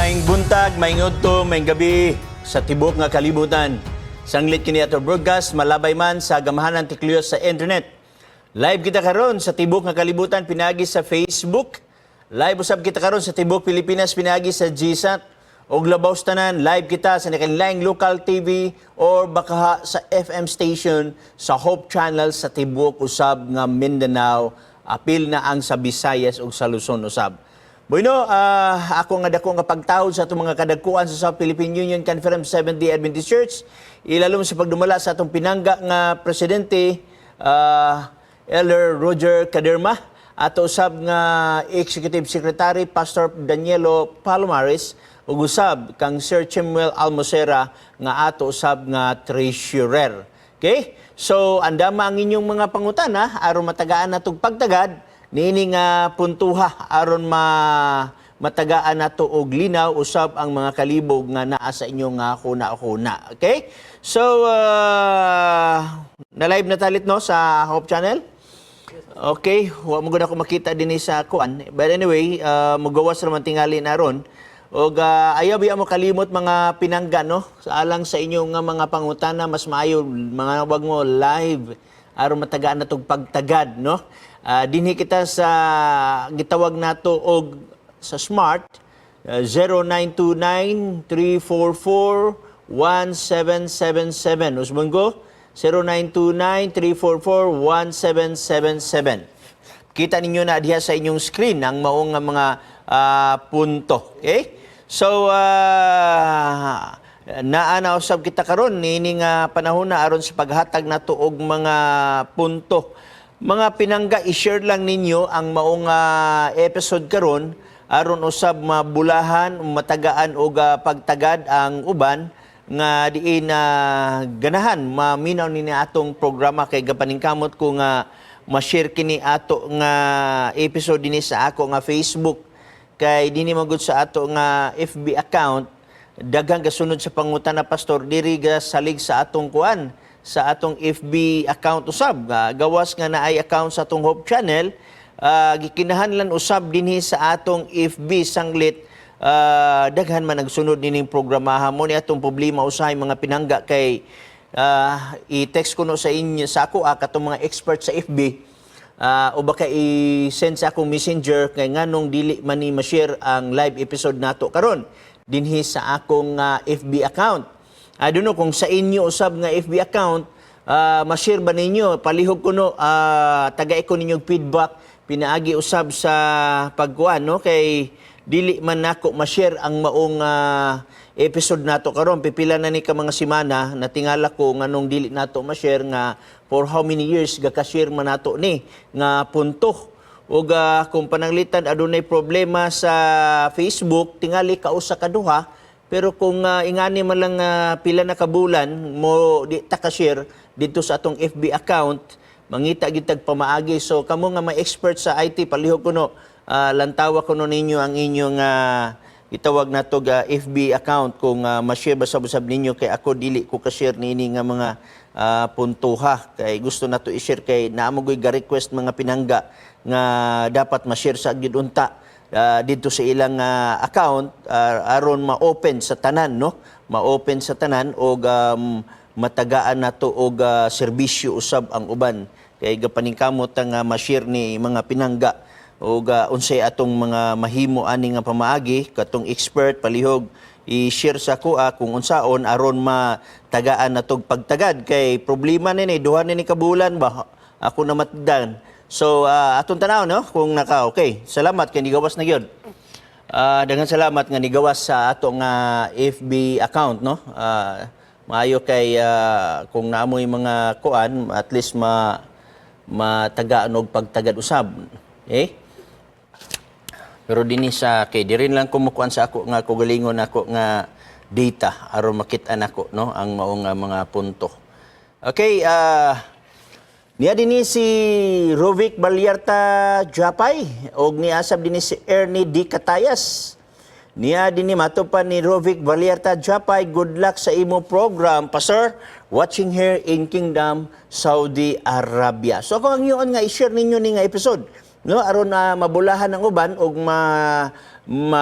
Maayong buntag, maayong udto, maayong gabi sa tibok nga kalibutan. Sanglit kini ato broadcast malabay man sa gamahanan Ticlio sa internet. Live kita karon sa tibok nga kalibutan pinaagi sa Facebook. Live usab kita karon sa tibok Pilipinas pinaagi sa GSAT. Og labaw sa tanan, live kita sa nakalaing local TV or baka sa FM station sa Hope Channel sa tibok usab nga Mindanao. Apil na ang sa Visayas ug sa Luzon usab. Bueno, ako nga dako nga pagtahod sa atong mga kadagkuan sa South Philippine Union Conference Seventh-day Adventist Church, ilalom sa pagdumala sa atong pinangga nga presidente, Elder Roger Caderma, ato usab nga Executive Secretary Pastor Danielo Palomares, ug usab kang Sir Chimuel Almocera nga ato usab nga treasurer. Okay? So, andama ang inyong mga pangutana aron matagaan natong pagtagad niini nga puntuha, aron matagaan nato og linaw usab ang mga kalibog nga naa sa inyong nga kuna-kuna. Okay? So, na live na talit, no, sa Hope Channel? Okay, wa mo gud ako makita dinhi sa kuan. But anyway, mugawas raman tingali na ron. Og ayaw biya mo kalimot, mga pinangga, no, sa alang sa inyong nga mga pangutana, mas maayo mga wag mo live aron matagaan na tog pagtagad, no. Dinhi kita sa gitawag nato og sa Smart 0929 344 1777. Usbon ko, 0929 344 1777. Kita ninyo na diha sa inyong screen ang maong nga mga punto. Okay? So, naa na usab kita karon niini nga panahon na aron sa paghatag nato og mga punto. Mga pinangga, i-share lang ninyo ang maong episode karon aron usab mabulahan, matagaan og pagtagad ang uban nga diin na ganahan maminaw nini atong programa, kay gapaningkamot ko nga ma-share kini ato nga episode dinhi sa ako nga Facebook, kay dinhi magud sa ato nga FB account daghang gasunod sa pangutana, "Pastor, diri ga salig sa atong kuan, sa atong FB account usab." Gawas nga naay account sa atong Hope Channel, gikinahanglan usab dinhi sa atong FB sanglit daghan man nagsunod nining programaha mo ni atong problema usahay, mga pinangga, kay i-text ko no sa inyo sa ako katong mga expert sa FB o baka i-send sa akong Messenger kay nganong dili man ni ma-share ang live episode nato karon dinhi sa akong FB account. I don't know kung sa inyo usab nga FB account ma-share ba ninyo. Palihog kuno tagay ko ninyo feedback pinaagi usab sa pagkuan, no, kay dili man nako ma-share ang maong episode nato karon. Pipila na ni ka mga semana natingala ko nganong dili nato ma-share, nga for how many years gaka-share man nato ni nga punto. Ug kung pananglitan adunay problema sa Facebook, tingali kausa ka duha, pero kung ingani man lang pila na ka bulan mo di ta ka-share dito sa atong FB account, mangita gyud tag pamaagi. So kamo nga may expert sa IT, palihog kuno lantawa kuno ninyo ang inyong itawag nato ga FB account kung ma-share ba sab ninyo, kay ako dili ko ka-share niini nga mga puntuha, kay gusto nato i-share kay naa mo goy ga-request, mga pinangga, nga dapat ma-share sa gyud unta didto sa ilang account aron ma-open sa tanan, no, ma-open sa tanan og matagaan nato og serbisyo usab ang uban, kay gapaningkamot ang ma-share ni mga pinangga og unsay atong mga mahimo ani nga pamaagi. Katong expert, palihog i-share sa kuha kung unsaon aron matagaan natog pagtagad, kay problema ni duha ni ka bulan ba ako namatdan. So atong tanaw, no, kung naka okay. Salamat kay nigawas na gyud. Daghang salamat nga nigawas sa ato nga FB account, no. Maayo kay kung naamoy mga kuan, at least matagaan og pagtagad usab eh. Pero dinhi sa kay diri lang kumukuan sa ako nga kaugalingon ako nga data aron makita nako, no, ang maong nga mga punto. Okay, niya dinhi si Rovic Balyarta Japay og niasab dinhi si Ernie D. Catayas. Niya dinhi mato pa ni Rovic Balyarta Japay, "Good luck sa imo program, Pastor. Watching here in Kingdom, Saudi Arabia." So ako ang iyon nga i-share ninyo ni nga episode. no, aron na mabulahan ang uban ug ma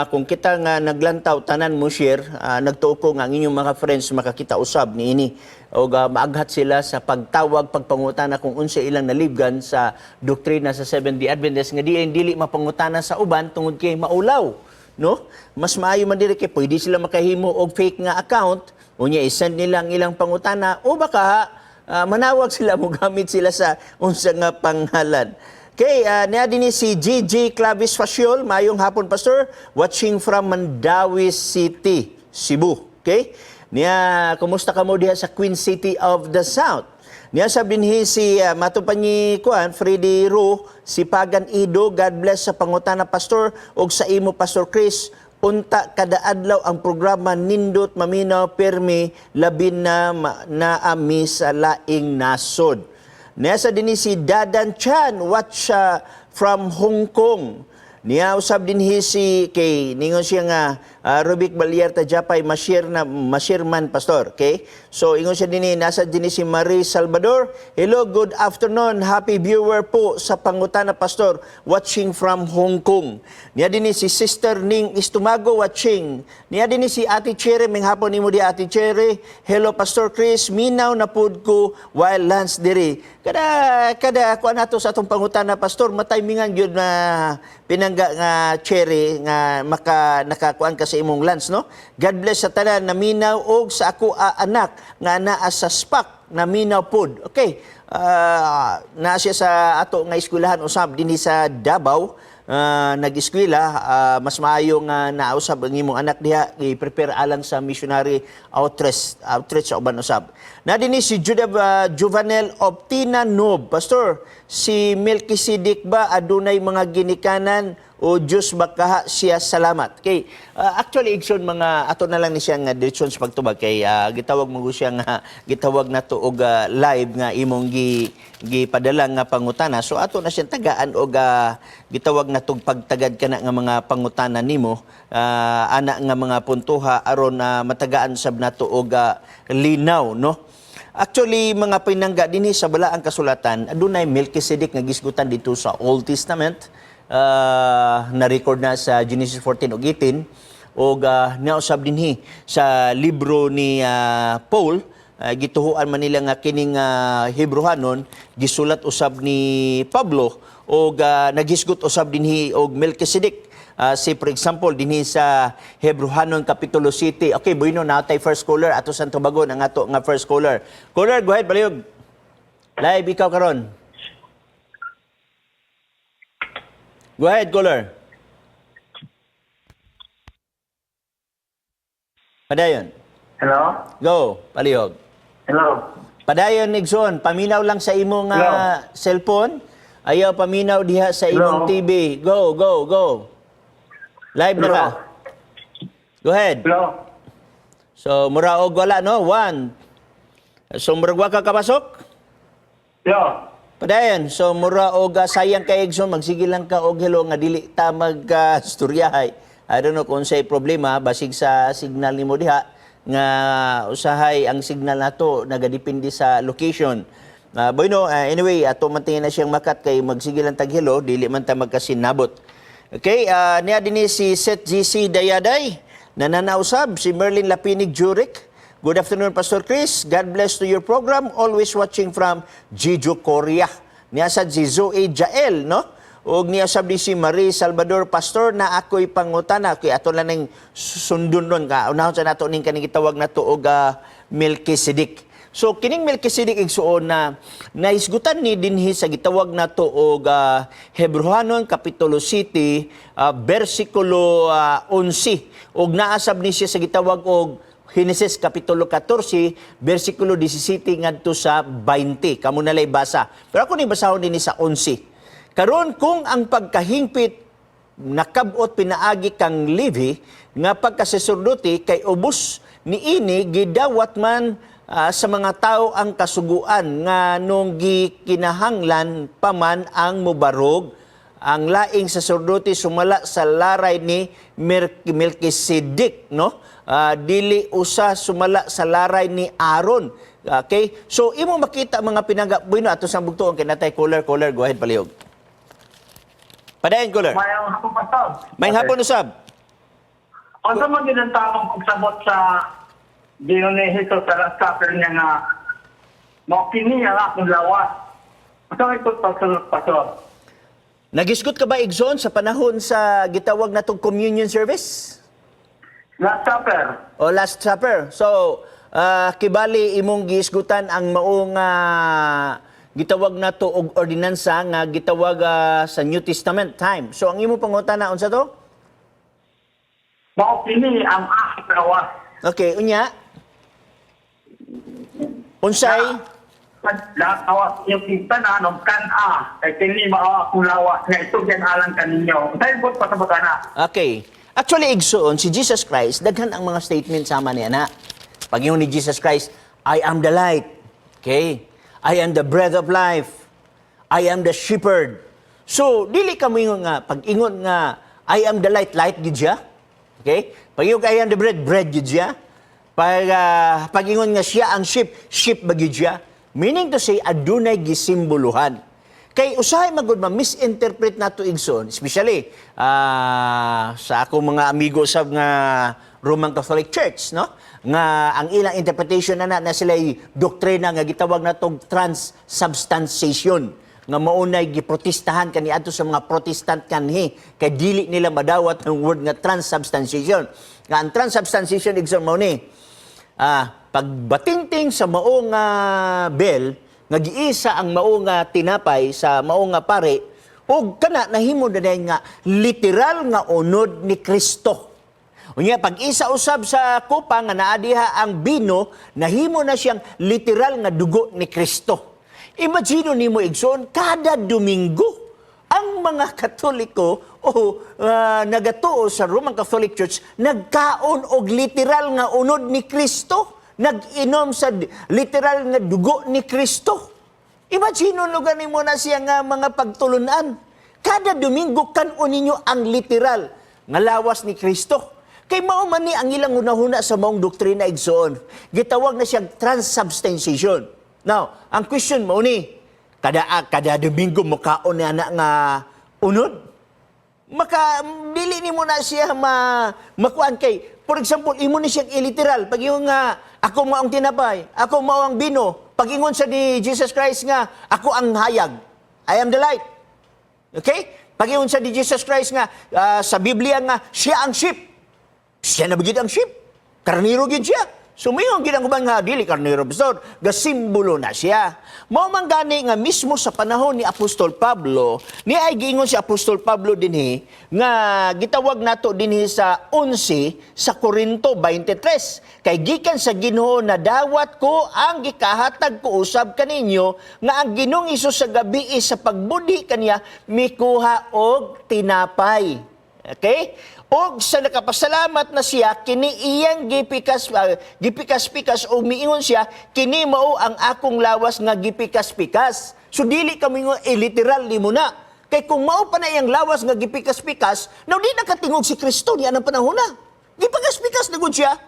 kung kita nga naglantaw tanan mo share, nagtuo ko nga ang inyong mga friends makakita usab niini og maaghat sila sa pagtawag, pagpangutana kung unsa ilang nalibgan sa doktrina sa Seventh-day Adventist nga di dili mapangutana sa uban tungod kay maulaw, no? Mas maayo man diri kay pwede sila makahimo og fake nga account, unya i-send nila ang ilang pangutana o baka manawag sila, mogamit sila sa unsa nga pangalan. Okay, niya din ni si GG Clavis Faciol. Mayong hapon, Pastor. Watching from Mandaue City, Cebu. Okay? Niya, kumusta ka mo diha sa Queen City of the South? Niya sa binhi si matupan ni kuan Freddy Ro, si Pagan Ido, God bless sa pangutana, Pastor, ug sa imo, Pastor Chris. Unta kada adlaw ang programa nindot maminaw permi, labi na naami sa laing nasod. Niya sa dinhi si Dadan Chan, watch from Hong Kong. Niya usab dinhi si kay ningon siya nga Rubik Balyerta Japay, ma-share na, ma-share man, Pastor. Okay? So ingon siya dinhi, nasa dinhi si Marie Salvador. Hello, good afternoon. Happy viewer po sa pangutana, Pastor, watching from Hong Kong. Niya dinhi si Sister Ning Istumago, watching. Niya dinhi si Ate Cherry, maayong hapon nimo di, Ate Cherry. Hello, Pastor Chris, minaw na pud ko while lunch diri. Kada kada kuan nato sa atong pangutana, Pastor, mataymingan gyud na pinangga nga Cherry nga maka nakakuan ka sa imong lunch, no? God bless sa tanan naminaw og sa ako anak nga naa sa SPAC, naminaw pod. Okay. Naa siya sa ato nga eskwelahan usab dinhi sa Davao. Nag-eskwela, mas maayo nga nausab ang imong anak diha, i-prepare alang sa missionary outreach sa uban usab. Na dinhi si Judah Juvenel Optina Noob. Pastor, si Melchizedek ba adunay mga ginikanan o Diyos ba kaha siya? Salamat. Kay actually, igsoon, mga ato na lang ni siya nga diretsyon sa pagtubag kay gitawag mo siya nga gitawag nato og live nga imong gipadala nga pangutana. So ato na siyang tagaan og gitawag na tug pagtagad kana nga mga pangutana nimo, ana nga mga puntuha aron na matagaan sab nato og linaw, no? Actually, mga pinangga, dinhi sa Balaang Kasulatan, adunay Melchizedek nga gisgutan dito sa Old Testament. Na-record na sa Genesis 14 ug 18 ug nausab dinhi sa libro ni Paul, gituhuan man nila nga kining Hebrehanon gisulat usab ni Pablo ug naghisgot usab dinhi og Melchizedek. Say for example dinhi sa Hebrehanon kapitulo 7. Okay, bueno, natay first caller, ato sa tubagon ang ato nga first caller. Caller, go ahead, palihog. Live ikaw karon. Go ahead, caller. Padayon. Hello? Go, palihog. Hello? Padayon, Nixon, paminaw lang sa imong Hello? Cellphone. Ayaw paminaw diha sa imong Hello? TV. Go, go, go. Live na Hello? ka. Go ahead. Hello? So, mura og wala, no? One. So, murag wa ka kapasok? Hello? Padayon. So, mura og sayang kay Egson, magsige lang ka og hello nga dili ta mag storyahay. I don't know kung unsay problema, basig sa signal nimo diha nga usahay ang signal nato nagadepende sa location. Bueno, anyway, ato man tingin na siyang makat kay magsige lang tag hello, dili man ta magkasinabot. Okay, niya dinhi si Seth GC Dayaday, nananausab si Merlin Lapinig Jurek. Good afternoon, Pastor Chris. God bless to your program. Always watching from Jeju, Korea. Niya sa si Zoe Jael, no? Og niya sab di si Marie Salvador, Pastor, na ako'y pangutana. Kay ato lang ning sundon ron ka. Unahon sa nato ning kaning gitawag nato og Melchizedek. So kining Melchizedek, igsuon, na nahisgutan ni dinhi sa gitawag nato og Hebrehanon kapitulo 7, bersikulo 11 og naasab ni siya sa gitawag og Henesis kapitulo 14 bersikulo 17 ngadto sa 20. Kamo na lay basa. Pero ako ni basahon dinhi sa 11. Karon kung ang pagkahingpit nakabot pinaagi kang Levi nga pagkasaserdote, kay ubos niini gidawat man sa mga tao ang kasuguan, nga nung gikinahanglan pa man ang mubarog ang laing saserdote sumala sa laray ni Melchizedek, no? Dili usa sumala sa laray ni Aaron. Okay, so imo makita, mga pinangga, bueno, ato sang bugtuon kay natay caller. Caller, go ahead, palihog. Padayon, caller. Mayong hapon, Pastor. Maayong hapon usab. Unsa man gyud ang tamang pagsabot sa giingon ni Jesus sa Last Supper niya nga mao kini ang akong lawas? Unsa may pagsunod, Pastor? Nagisgot ka ba, Igsoon, sa panahon sa gitawag natong communion service? Last Supper. O Last Supper. So, kibali imong giisgutan ang maong gitawag nato og ordinansa nga gitawag sa New Testament time. So, ang imong pangutana, unsa to? Mao kini ang akong lawas. Okay, unya. Unsay? Lawas yung tanan og kan-a kay kini mao akong lawas nga itugyan alang kaninyo. Unsay buot pasabot ana? Okay. Actually, igsoon, si Jesus Christ, daghan ang mga statement sama niya na. Pag ni Jesus Christ, "I am the light." Okay? "I am the bread of life. I am the shepherd." So, dili ka moingon nga, pag ingon nga, "I am the light," light gid siya. Okay? Pag ingon ka, "I am the bread," bread gid siya. Pag ingon nga siya ang sheep, sheep ba gid siya? Meaning to say, adunay gisimboluhan. Kay usahay magud ma-misinterpret nato, igsoon, especially sa akong mga amigo sa nga Roman Catholic Church, no? Nga ang ilang interpretation na na, na sila doktrina nga gitawag natong transubstantiation nga maunay giprotestahan kaniadto sa mga Protestant kanhi kay dili nila madawat ang word nga transubstantiation. Nga ang transubstantiation, igsoon, mao ni pagbatingting sa mao nga bell nga giisa ang mao nga tinapay sa mao nga pare ug kana nahimo na dayon nga literal nga unod ni Kristo. Unya pag isa usab sa kopa nga naa diha ang bino, nahimo na siyang literal nga dugo ni Kristo. Imagine nimo, igsoon, kada Domingo ang mga Katoliko o nagatuo sa Roman Catholic Church nagkaon og literal nga unod ni Kristo, nag-inom sa literal nga dugo ni Kristo. Imagine lugar nimo na siya nga mga pagtulunan. Kada Domingo kan-on ninyo ang literal nga lawas ni Kristo. Kay mao man ni ang ilang hunahuna sa maong doktrina, igsoon. Gitawag na siyang transubstantiation. Now, ang question mao ni, kada Domingo mukaon ni ana nga unod? Maka dili nimo na siya ma makuan kay for example, imo ni siyang iliteral pag yung nga ako mao ang tinapay, ako mao ang bino. Pag ingon sa ni Jesus Christ nga ako ang hayag, "I am the light." Okay, pag ingon sa ni Jesus Christ nga sa Biblia nga siya ang sheep, siya na ba gid ang sheep? Karniro gid siya. So mayon gid ang uban nga dili karniro, pastor, gasimbolo na siya. Mao man gani nga mismo sa panahon ni Apostol Pablo, ni ay giingon si Apostol Pablo dinhi nga gitawag nato dinhi sa 11 sa Korinto 23. Kay gikan sa Ginoo nadawat ko ang gikahatag ko usab kaninyo nga ang Ginoong Hesus sa gabi sa pagbudhi kaniya mikuha og tinapay. Okay? Og sa nakapasalamat na siya, kini iyang gipikas-pikas og miingon siya, "Kini mao ang akong lawas nga gipikas-pikas." So dili ka moingon literal nimo na. Kay kung mao pa na iyang lawas nga gipikas-pikas, now di nakatingog si Kristo niya ng panahon na. Gipikas-pikas na gud siya.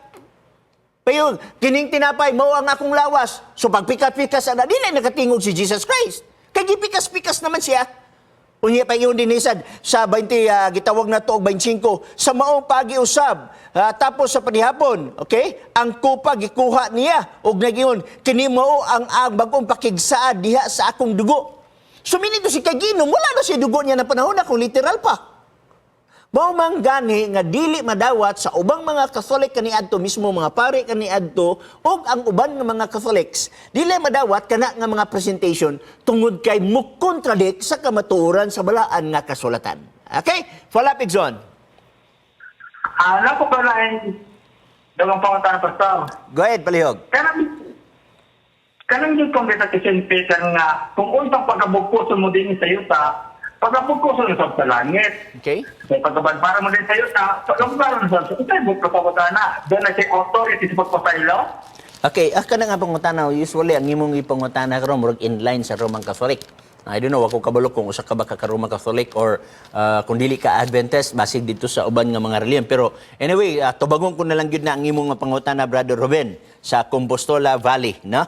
Payon, kining tinapay mao ang akong lawas. So pagpikas-pikas ana, dili nakatingog si Jesus Christ. Kay gipikas-pikas naman siya. Unya pa yun dinisad sa 20, gitawag na to og 25 sa maong pagiusab tapos sa panihapon, okay, ang kupa gikuha niya og nagingon, "Kini mao ang bag-ong pakigsaad diha sa akong dugo." So meaning to si kay ginom wala na siya dugo niya na panahon na kung literal pa. Mao man gani nga dili madawat sa ubang mga Catholic kaniadto, mismo mga pare kaniadto ug ang uban nga mga Catholics, dili madawat kana nga mga presentation tungod kay mo-contradict sa kamatuoran sa balaan nga kasulatan. Okay? Follow up, Igsoon. Naa ko pa lain dagang pangutana, Pastor. Go ahead, palihog. Kanang yung kong kita kisinpitan nga kung unsang pagkabugkoson mo din sa yuta, pagkabugkoson sa langit. Okay? May pagkabanbara mo din sa yuta, pagkabanbara mo sa unsay buot pangutana? Doon na siya authority sa pagpasaylo? Okay, kana nga pangutana, usually ang imong ipangutana karon murag inline sa Roman Catholic. I don't know, ako kabalo kung usa ka ba ka Roman Catholic or kung dili ka Adventist, basig dito sa uban nga mga relihiyon. Pero anyway, tubagon ko na lang gyud na ang imong nga pangutana, Brother Ruben, sa Compostela Valley, no?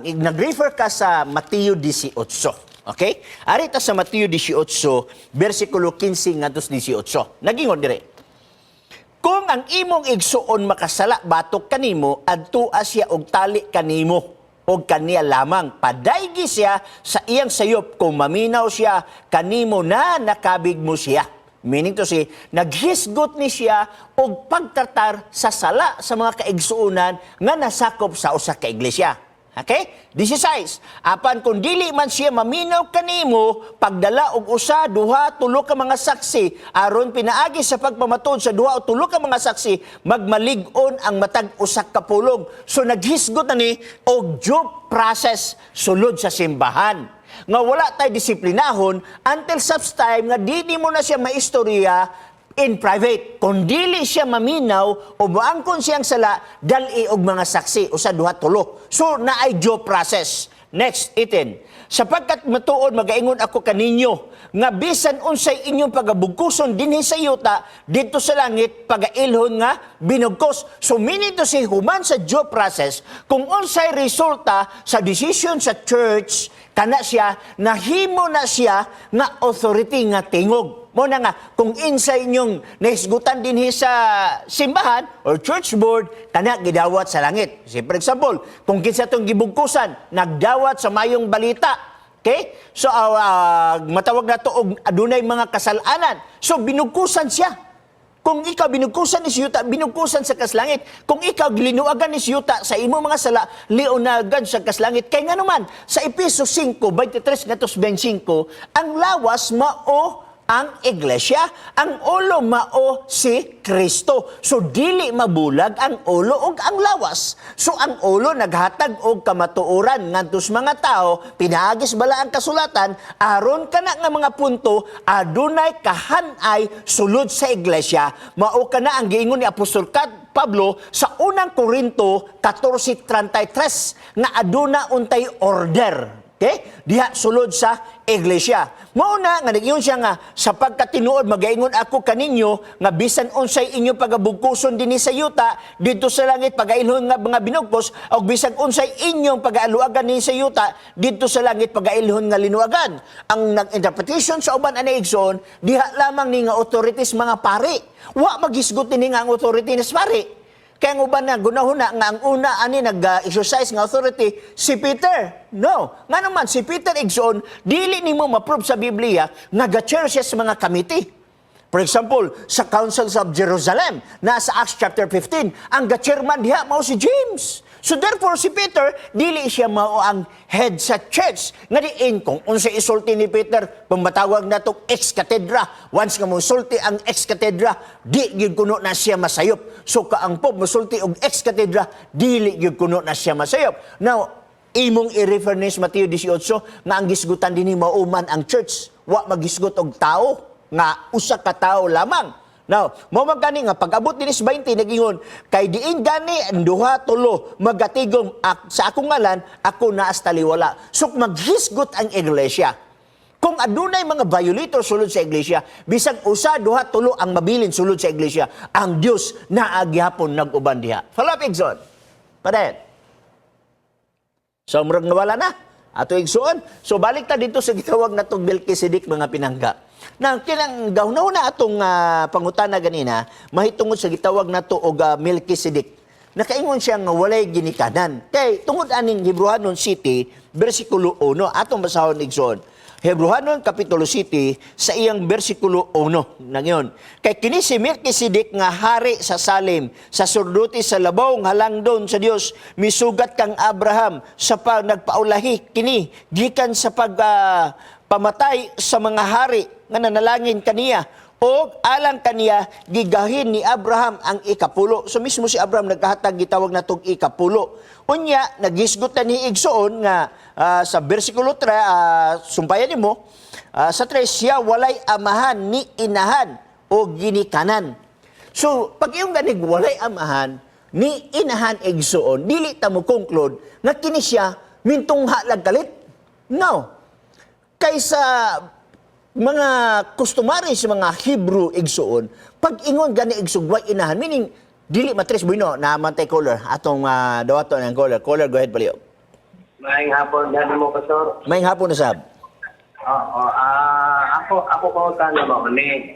Nag-refer ka sa Mateo 18. Okay? Ari ta sa Mateo 18, versikulo 15 ngadto sa 18. Nagingon dire. Kung ang imong igsuon makasala batok kanimo, adtua siya og tali kanimo og kaniya lamang. Padaygi siya sa iyang sayop kung maminaw siya kanimo na nakabig mo siya. Meaning to say, naghisgot ni siya og pagtratar sa sala sa mga kaigsuonan nga nasakop sa usa ka iglesia. Okay? 16. Apan kung dili man siya maminaw kanimo, pagdala og usa, duha, tulo ka mga saksi, aron pinaagi sa pagpamatuod sa duha o tulo ka mga saksi, magmalig-on ang matag usa ka pulong. So naghisgot na ni og due process sulod sa simbahan nga wala tay disiplinahon until such time nga dili mo na siya maistorya in private. Kung dili siya maminaw o moangkon siyang sala, dali og mga saksi, usa, duha, tulo. So, naay due process. Next, 18. Sapagkat matuod magaingon ako kaninyo, nga bisan unsay inyong pagabugkuson dinhi sa yuta, didto sa langit, pagailhon nga binugkos. So, meaning to say, human sa due process, kung unsay resulta sa decision sa church, kana siya, nahimo na siya nga authority nga tingog. Mao na nga, kung insay inyong nahisgutan dinhi sa simbahan or church board, kana gidawat sa langit. Say, for example, kung kinsa itong gibugkusan, nagdawat sa mayong balita. Okay? So, matawag na to og adunay mga kasalanan. So, binugkusan siya. Kung ikaw binugkusan ni yuta, binugkusan sa kaslangit. Kung ikaw gilinuagan ni yuta sa imong mga sala, liunagan sa kaslangit. Kay nga naman, sa Epeso 5, 23 ngadto 25, ang lawas mao ang iglesia, ang ulo mao si Kristo. So dili mabulag ang ulo ug ang lawas. So ang ulo naghatag og kamatuoran ngadto sa mga tao, pinaagis bala ang kasulatan aron kana nga mga punto adunay kahanay sulod sa iglesia. Mao kana ang giingon ni Apostol Pablo sa Unang Korinto 14:33 nga aduna untay order. Okay? Diha sulod sa iglesia. Mao na nga nag-ingon siya nga sapagkat tinuod magaingon ako kaninyo nga bisan unsay inyong pagabugkuson dinhi sa yuta didto sa langit pagailhon nga mga binugkos, og bisan unsay inyong pagaaluagan dinhi sa yuta didto sa langit pagailhon nga linuagan. Ang nag-interpretation sa uban ani, igsoon, diha lamang ni nga authorities mga pari. Wa magisgot ni nga ang authority ni pari. Kaya ang uban na gunahuna nga ang una ani nag-exercise nga authority si Peter. No. Nga naman si Peter, igsoon, dili nimo ma-prove sa Biblia nga ga-chair siya sa mga committee. For example, sa Councils of Jerusalem, nasa Acts chapter 15, ang ga-chairman diha mao si James. So therefore, si Peter, dili siya mao ang head sa church. Nga diin, kung unsa isulti ni Peter, kung matawag na itong ex-cathedra, once nga mosulti ang ex-cathedra, di gyud kuno na siya masayop. So kaang Pope mosulti og ex-cathedra, dili gyud kuno na siya masayop. Now, imong i-refer ni sa Mateo 18 nga ang gisgutan dinhi mao man ang church, wa magisgot og tao nga usa ka tawo lamang. Now, mao man gani nga pag-abot dinhi sa 20 nagingon kay diin gani ang duha tulo magatigom sa akong ngalan, ako naa sa taliwala. So maghisgot ang iglesia. Kung adunay mga violator sulod sa iglesia, bisag usa, duha, tulo ang mabilin sulod sa iglesia, ang Dios naa gihapon nag-uban diha. Follow up, igsoon. Padayon. So murag nawala na ato igsuon. So balik ta dito sa gitawag na tong Melchizedek, mga pinangga. Na kinang gawnaw na atong pangutana ganina mahitungod sa gitawag nato og Melchizedek. Nakaingon siya nga walay ginikanan. Kay tungod aning Hebreohanon 7 bersikulo 1, atong basahon, igsoon. Hebreohanon kapitulo 7 sa iyang bersikulo 1 nangyon. Kay kini si Melchizedek nga hari sa Salem, saserdote sa labaw nga halangdon sa Dios, misugat kang Abraham sa pag nagpaulahi kini gikan sa pag pamatay sa mga hari nga nanalangin kaniya, og alang kaniya gigahin ni Abraham ang ikapulo. So mismo si Abraham nagkahatag gitawag natong ikapulo. Unya nagisgot na ni igsoon nga sa bersikulo 3, sumpayan nimo sa 3, siya walay amahan ni inahan o ginikanan. So pag iyong ganig walay amahan ni inahan, igsoon, dili ta mo conclude nga kini siya mintungha lag kalit. No. Kaysa mga customary sa mga Hebrew, igsuon, pag ingon gani igsoon way inahan, meaning dili matres bueno na man tay caller atong dawaton ang caller. Caller, go ahead, palihog. Maayong hapon, gani mo, Pastor. Maayong hapon na sab. Oo, ako ko na ba ni?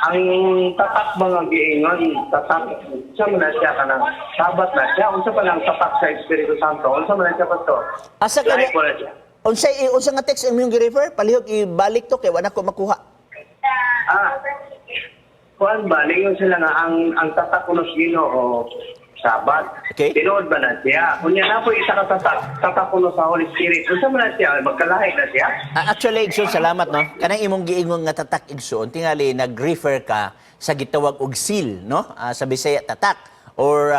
Ang tatak mga giingon, tatak unsa man na siya, kanang Sabat na siya, unsa pa lang tatak sa Espiritu Santo, unsa man na siya, Pastor? Asa ka Lahi po na siya. Unsa nga text ang imong gi-refer? Palihog ibalik to kay wala ko makuha. Kuan ba, ningon sila nga ang tatak kuno sa Ginoo Sabat. Tinuod ba na siya? Unya na po isa ka tatak, tatak kuno sa Holy Spirit. Unsa man na siya? Magkalahi na siya? Actually, Igsoon, salamat, no? Kanang imong giingon nga tatak, Igsoon, tingali nag-refer ka sa gitawag og seal, no? Sa Bisaya, tatak or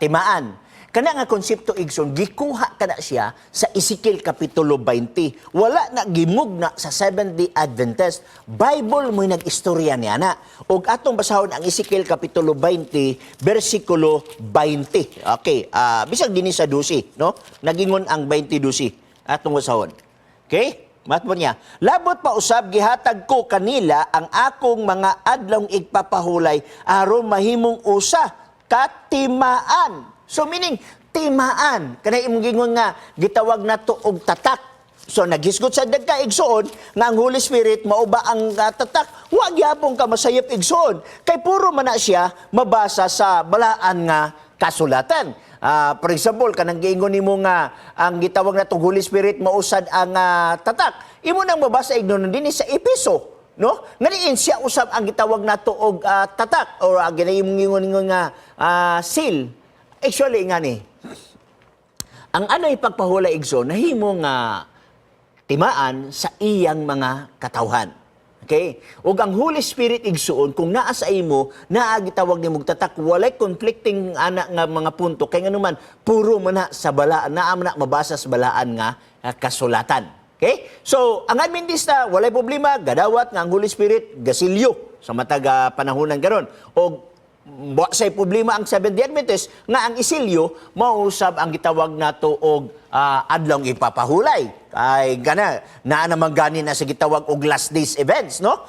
timaan. Kana nga konsepto, Igsoon, gikuha kana siya sa Ezekiel Kapitulo 20. Wala na gimugna sa Seventh-day Adventist. Bible mo'y nag-istorya niya na. Og atong basahon ang Ezekiel Kapitulo 20, versikulo 20. Okay, bisag dinhi sa 12, no? Nagingon ang 20:12. Atong basahon. Okay? Matmo niya. "Labot pa usab, gihatag ko kanila ang akong mga adlong igpapahulay aron mahimong usa katimaan." So meaning timaan. Kanay imong gingon nga gitawag nato og tatak. So naghisgot sa dagka, igsoon, nga ang Holy Spirit mao ba ang tatak? Wa gyapon ka masayop, igsoon. Kay puro man na siya mabasa sa balaan nga kasulatan. For example, kanang giingon nimo nga ang gitawag natong Holy Spirit mausad ang tatak. Imo nang mabasa, ignon, dinhi sa Epeso, no? Nga diin siya usab ang gitawag nato og tatak or ginayimong ingon nga seal. Actually nga ni ang ano ipagpahulay, igsoon, nahimo nga timaan sa iyang mga katawhan. Okay? Ug ang Holy Spirit, igsuon, kung naa sa imo, naa gitawag nimo tatak, walay conflicting ana nga mga punto kay nganuman puro man na sa balaan, naa man na mabasa sa balaan nga kasulatan. Okay? So, ang Adventista walay problema gadawat nga ang Holy Spirit gasilyo sa matag panahonan karon. Og wa say problema ang Seventh-day Adventist nga ang isilyo mausab ang gitawag nato og adlong ipapahulay. Ay gana naa naman gani na sa gitawag og last days events, no?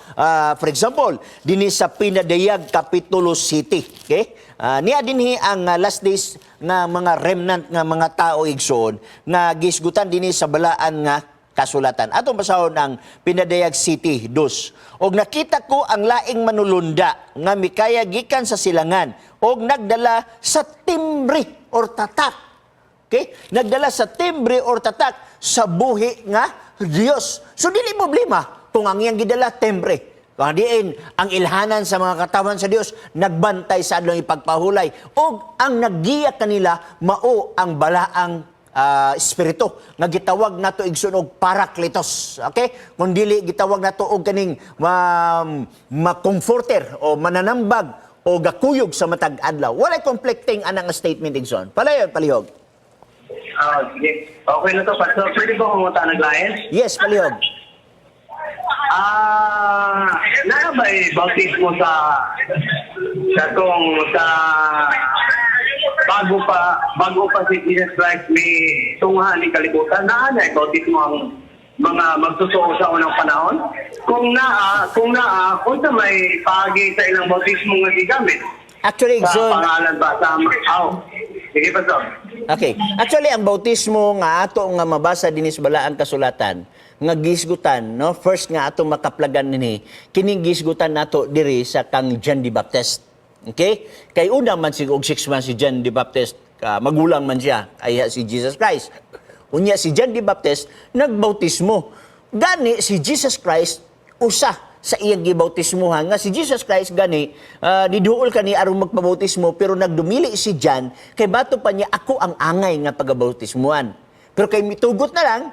For example, dinhi sa Pinadayag Kapitulo City, okay? Niya dinhi ang last days nga mga remnant nga mga tao, igsoon, nga gisgutan dinhi sa balaan nga kasulatan. Atong basahon ang Pinadayag City 2. "Og nakita ko ang laing manulunda nga mikaya gikan sa silangan og nagdala sa timbre or tatak." Okay? Nagdala sa timbre or tatak sa buhi nga Dios. So dili problema kung ang iyang gidala timbre. Kung diin ang ilhanan sa mga katawan sa Dios nagbantay sa adlong ipagpahulay og ang naggiya kanila mao ang balaang espiritu nga gitawag nato, igsoon, og Parakletos. Okay? Kung dili, gitawag nato og kaning ma-comforter o mananambag o gakuyog sa matag adlaw. Walay conflicting anang statement, igsoon. Palayon, palihog. Sige. Okay na to, Pastor. Pwede ba pumunta ng lain? Yes, palihog. Naa ba bautismo sa tong sa bago pa si Jesus Christ may tungha ni kalibutan, naa na bautismo ang mga magtotoo sa unang panahon? Kung naa, unsa may paagi sa ilang bautismo nga gigamit? Actually, Sa igsoon, pangalan ba sa aw? Sige, Pastor. Okay. Actually, ang bautismo nga ato nga mabasa dinhi sa balaang kasulatan nga gisgutan, no? First nga ato makaplagan nini, kining gisgutan nato diri sa kang John the Baptist. Okay? Kay una man si og 6 months si John the Baptist, magulang man siya ay si Jesus Christ. Unya si John the Baptist nagbautismo. Gani si Jesus Christ usa sa iyang gibautismuhan nga si Jesus Christ gani niduol kani aron magpabautismo, pero nagdumili si John kay bato pa niya, "Ako ang angay nga pagabautismuhan." Pero kay mitugot na lang,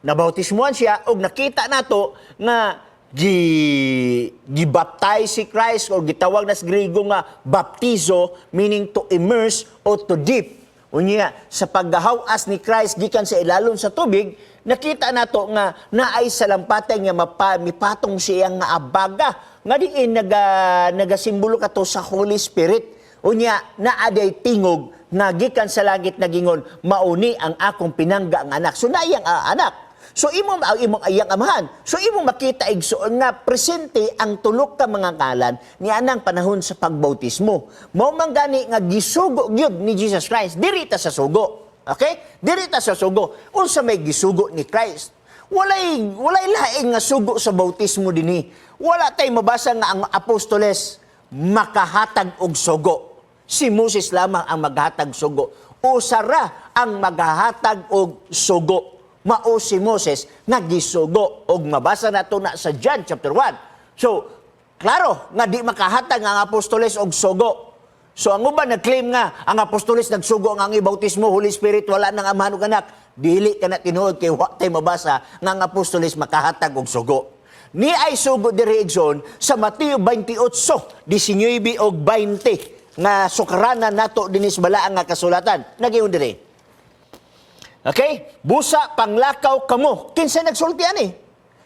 nabautismuhan siya og nakita nato nga gi gibaptize si Christ o gitawag na sa Griego nga baptizo, meaning to immerse or to dip. Unya, sa paggahawas ni Christ gikan sa ilalom sa tubig, nakita nato nga naay salampatay nga mipatong siya nga abaga nga diin nagasimbolo kato sa Holy Spirit. Unya, naaday tingog nga gikan sa langit nagingon, "Mauni ang akong pinangga ang anak." So naiyang anak. So imo ang imong ayang amahan. So imo makita, igsoon, nga presente ang tulok ka mga ngalan ni anang panahon sa pagbautismo. Mao man gani nga gisugo gyud ni Jesus Christ. Diri ta sa sugo. Okay? Diri ta sa sugo. Unsa may gisugo ni Christ? Walay laing nga sugo sa bautismo dinhi. Wala tay mabasa nga ang apostoles makahatag og sugo. Si Moses lamang ang maghatag sugo. Usara ang maghahatag og sugo. Mao si Moses nga gisugo og mabasa nato na sa John chapter 1. So, klaro nga di makahatag ang apostoles og sugo. So ang uban nag-claim nga ang apostoles nagsugo nga ang ibautismo Holy Spirit, wala nang amahan ug anak. Dili ka na tinuod kay wa tay mabasa nga ang apostoles makahatag og sugo. Ni ay sugo diri, Igsoon, sa Mateo 28, 19 og 20 nga sukaranan nato dinis balaan nga kasulatan. Nagiyon diri. Okay? Busa panglakaw kamo. Kinsa nagsulti ani?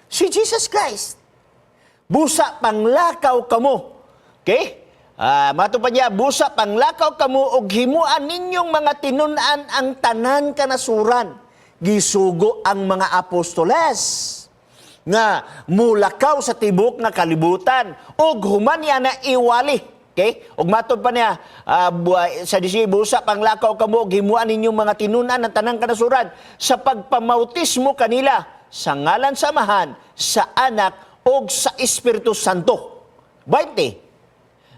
Si Jesus Christ. Busa panglakaw kamo. Okay? Mato pa niya, busa panglakaw kamo og himuan ninyong mga tinun-an ang tanan kanasuran. Gisugo ang mga apostoles nga mulakaw sa tibok nga kalibutan og human niya na iwali. Okay? Og matod pa niya, sa disi, busa panglakaw kamo og himuan ninyong mga tinun-an ang tanang kanasuran sa pagpamautismo kanila sa ngalan sa Amahan, sa Anak og sa Espiritu Santo. 20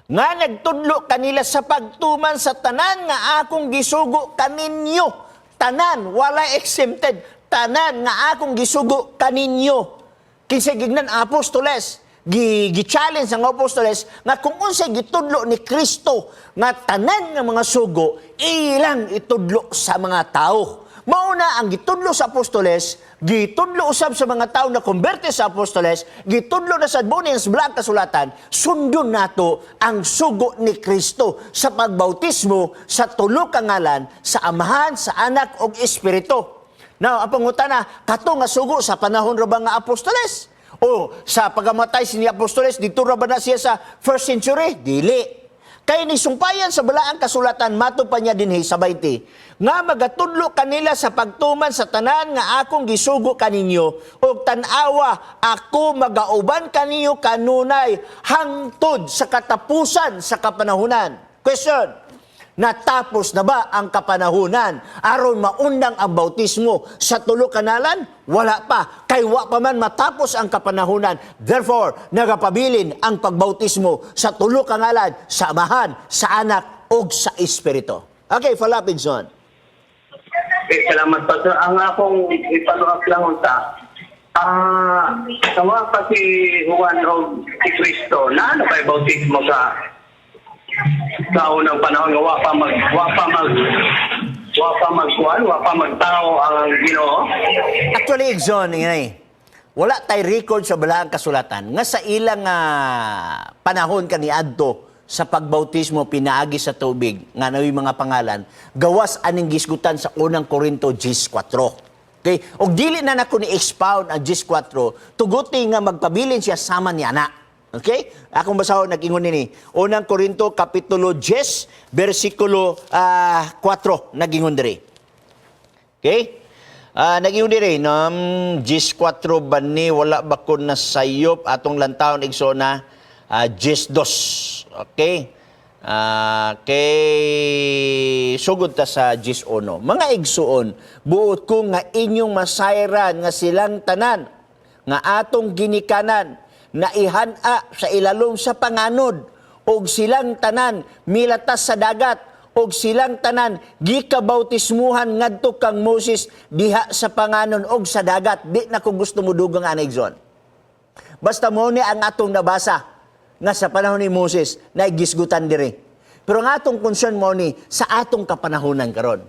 nga nagtudlo kanila sa pagtuman sa tanan nga akong gisugo kaninyo. Tanan, wala exempted. Tanan nga akong gisugo kaninyo. Kinsa gignan apostoles, gi-challenge ang apostoles nga kung unsay gitudlo ni Kristo nga tanan nga mga sugo ilang itudlo sa mga tao. Mauna ang gitudlo sa apostoles, gitudlo usab sa mga tao na konberte sa apostoles, gitudlo na sa buong sa balaang kasulatan, sundon nato ang sugo ni Kristo sa pagbautismo sa tulo ka ngalan, sa Amahan, sa Anak ug Espiritu. Now, ang pangutana, kato nga sugo sa panahon ra ba nga apostoles? O sa pagamatay si ni apostoles, dito ra ba na siya sa first century? Dili. Kay ni sumpayan sa balaang kasulatan, mato pa niya dinhi sa 20, nga magatudlo kanila sa pagtuman sa tanan nga akong gisugo kaninyo, ug tan-awa ako magauban kaninyo kanunay hangtod sa katapusan sa kapanahunan. Question: natapos na ba ang kapanahunan aron maundang ang bautismo sa tulo kanalan? Wala pa. Kay wa pa man matapos ang kapanahunan. Therefore, nagapabilin ang pagbautismo sa tulo ka ngalan, sa Amahan, sa Anak, ug sa Espiritu. Okay, follow up, Igsoon. Okay, salamat, Pastor. Ang akong i-follow up lang unta, tawa pa si Juan o si Kristo, na ano kay bautismo sa unang panahon nga wa pa magkuan, wa pa magtao ang Ginoo? Actually, Igsoon, ingay, wala tay record sa balaang kasulatan nga sa ilang panahon kaniadto sa pagbautismo pinaagi sa tubig nga naoy mga pangalan gawas aning gisgutan sa Unang Korinto 10:4. Okay? Og dili na nako ni expound ang 10:4, tuguti nga magpabilin siya sama ni ana. Okay? Akong basahon nag-ingon nini. Unang Korinto kapitulo 10 bersikulo 4 nag-ingon diri. Okay? Nag-ingon diri no, 10:4 ba ni, wala ba ko na sayop atong lantawon, igsoon, na 10:2. Okay? Kay sugod ta sa 10:1. Mga igsuon, buot ko nga inyong masayran nga silang tanan nga atong ginikanan na ihana sa ilalom sa panganod, og silang tanan milatas sa dagat, og silang tanan gikabautismuhan ngadto kang Moses diha sa panganon og sa dagat. Di na ko gusto mo dugang ana, igsoon. Basta mo ni ang atong nabasa nga sa panahon ni Moses na gisgutan diri. Pero ang atong concern mo ni sa atong kapanahonan karon.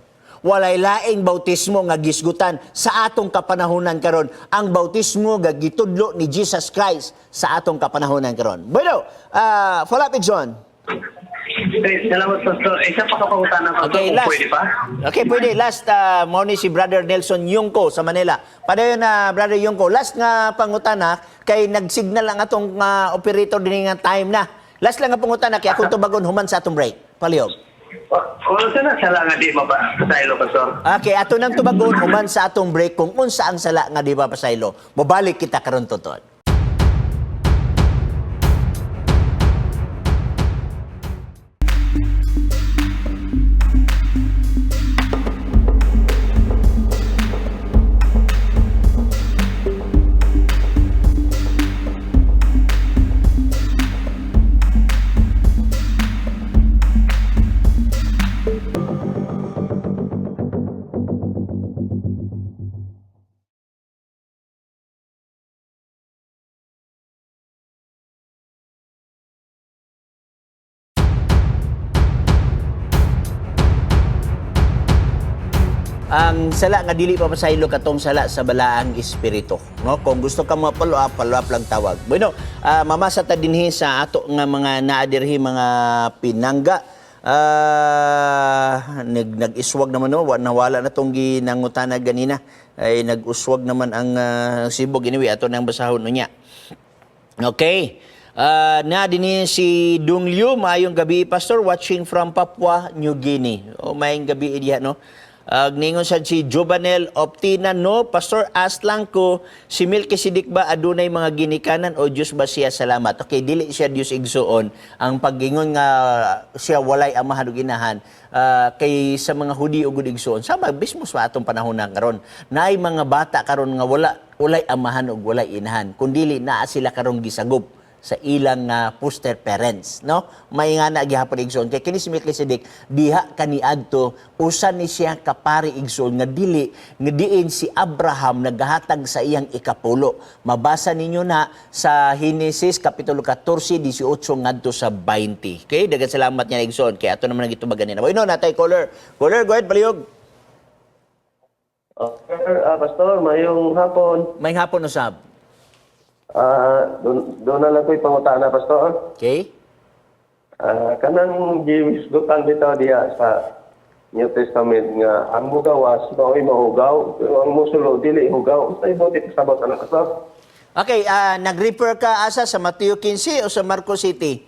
Walay laing bautismo nga gisgutan sa atong kapanahonan karon. Ang bautismo nga gitudlo ni Jesus Christ sa atong kapanahonan karon. Bueno, follow up, Igsoon. Okay, salamat, Pastor. Isa pa ka pangutana, Pastor, Okay, kung last. pwede pa. Okay, pwede. Last, mao ni si Brother Nelson Yungko sa Manila. Padayon na, Brother Yungko. Last nga pangutana, kay nagsignal ang atong operator din nga time na. Last lang nga pangutana, kay akong tubagon human sa atong break. Palihog. O, unsa na sala nga di mapasaylo, Pastor? Okay, ato nang tubagon human sa atong break kung unsa ang sala nga di ba pasaylo. Mobalik kita karon tutod. Ang sala nga dili pa pasaylo katong sala sa Balaang Espiritu, no? Kung gusto ka mo follow up, follow up lang tawag. Bueno, mamasa ta dinhi sa ato nga mga naa dirhi, mga pinangga. Nag-iswag naman, no, nawala na tong ginangutana ganina. Ay, nag-uswag naman ang sibog. Anyway, ato nang basahon unya. Okay. Na din si Dung Liu, maayong gabi, Pastor, watching from Papua New Guinea. O, maayong gabi diha, no. Ningon sad si Jobanel Optina, no, Pastor, ask lang ko, si Melchizedek ba adunay mga ginikanan o Diyos ba siya? Salamat. Okay, dili siya Diyos, igsuon. Ang pag-ingon nga siya walay amahan ug inahan, kay sa mga Hudiyo gud, igsuon. Sama mismo sa atong panahon na karon. Naay mga bata karon nga walay amahan ug walay inahan. Kundili naa sila karon gisagop sa ilang foster parents, no? May nga na gihapon, igsoon, kay kini si Melchizedek diha kaniadto, usa ni siya kapari, igsoon, nga dili nga diin si Abraham naghatag sa iyang ikapulo. Mabasa ninyo na sa Genesis kapitulo 14, 18 ngadto sa 20. Okay, daghang salamat niya, igsoon, kay ato naman ang gitubagan nila. Bueno, natay caller. Caller, go ahead, palihog. Okay, Pastor, mayong hapon. May hapon usab. Doon na lang ko'y pangutana, Pastor. Okay. Kanang giwisgutan bitaw diha sa New Testament nga ang mugawas mao'y mahugaw, pero ang musulo dili hugaw. Unsay buot pasabot ana, Pastor? Okay, nag-refer ka asa, sa Mateo 15 o sa Marcos City?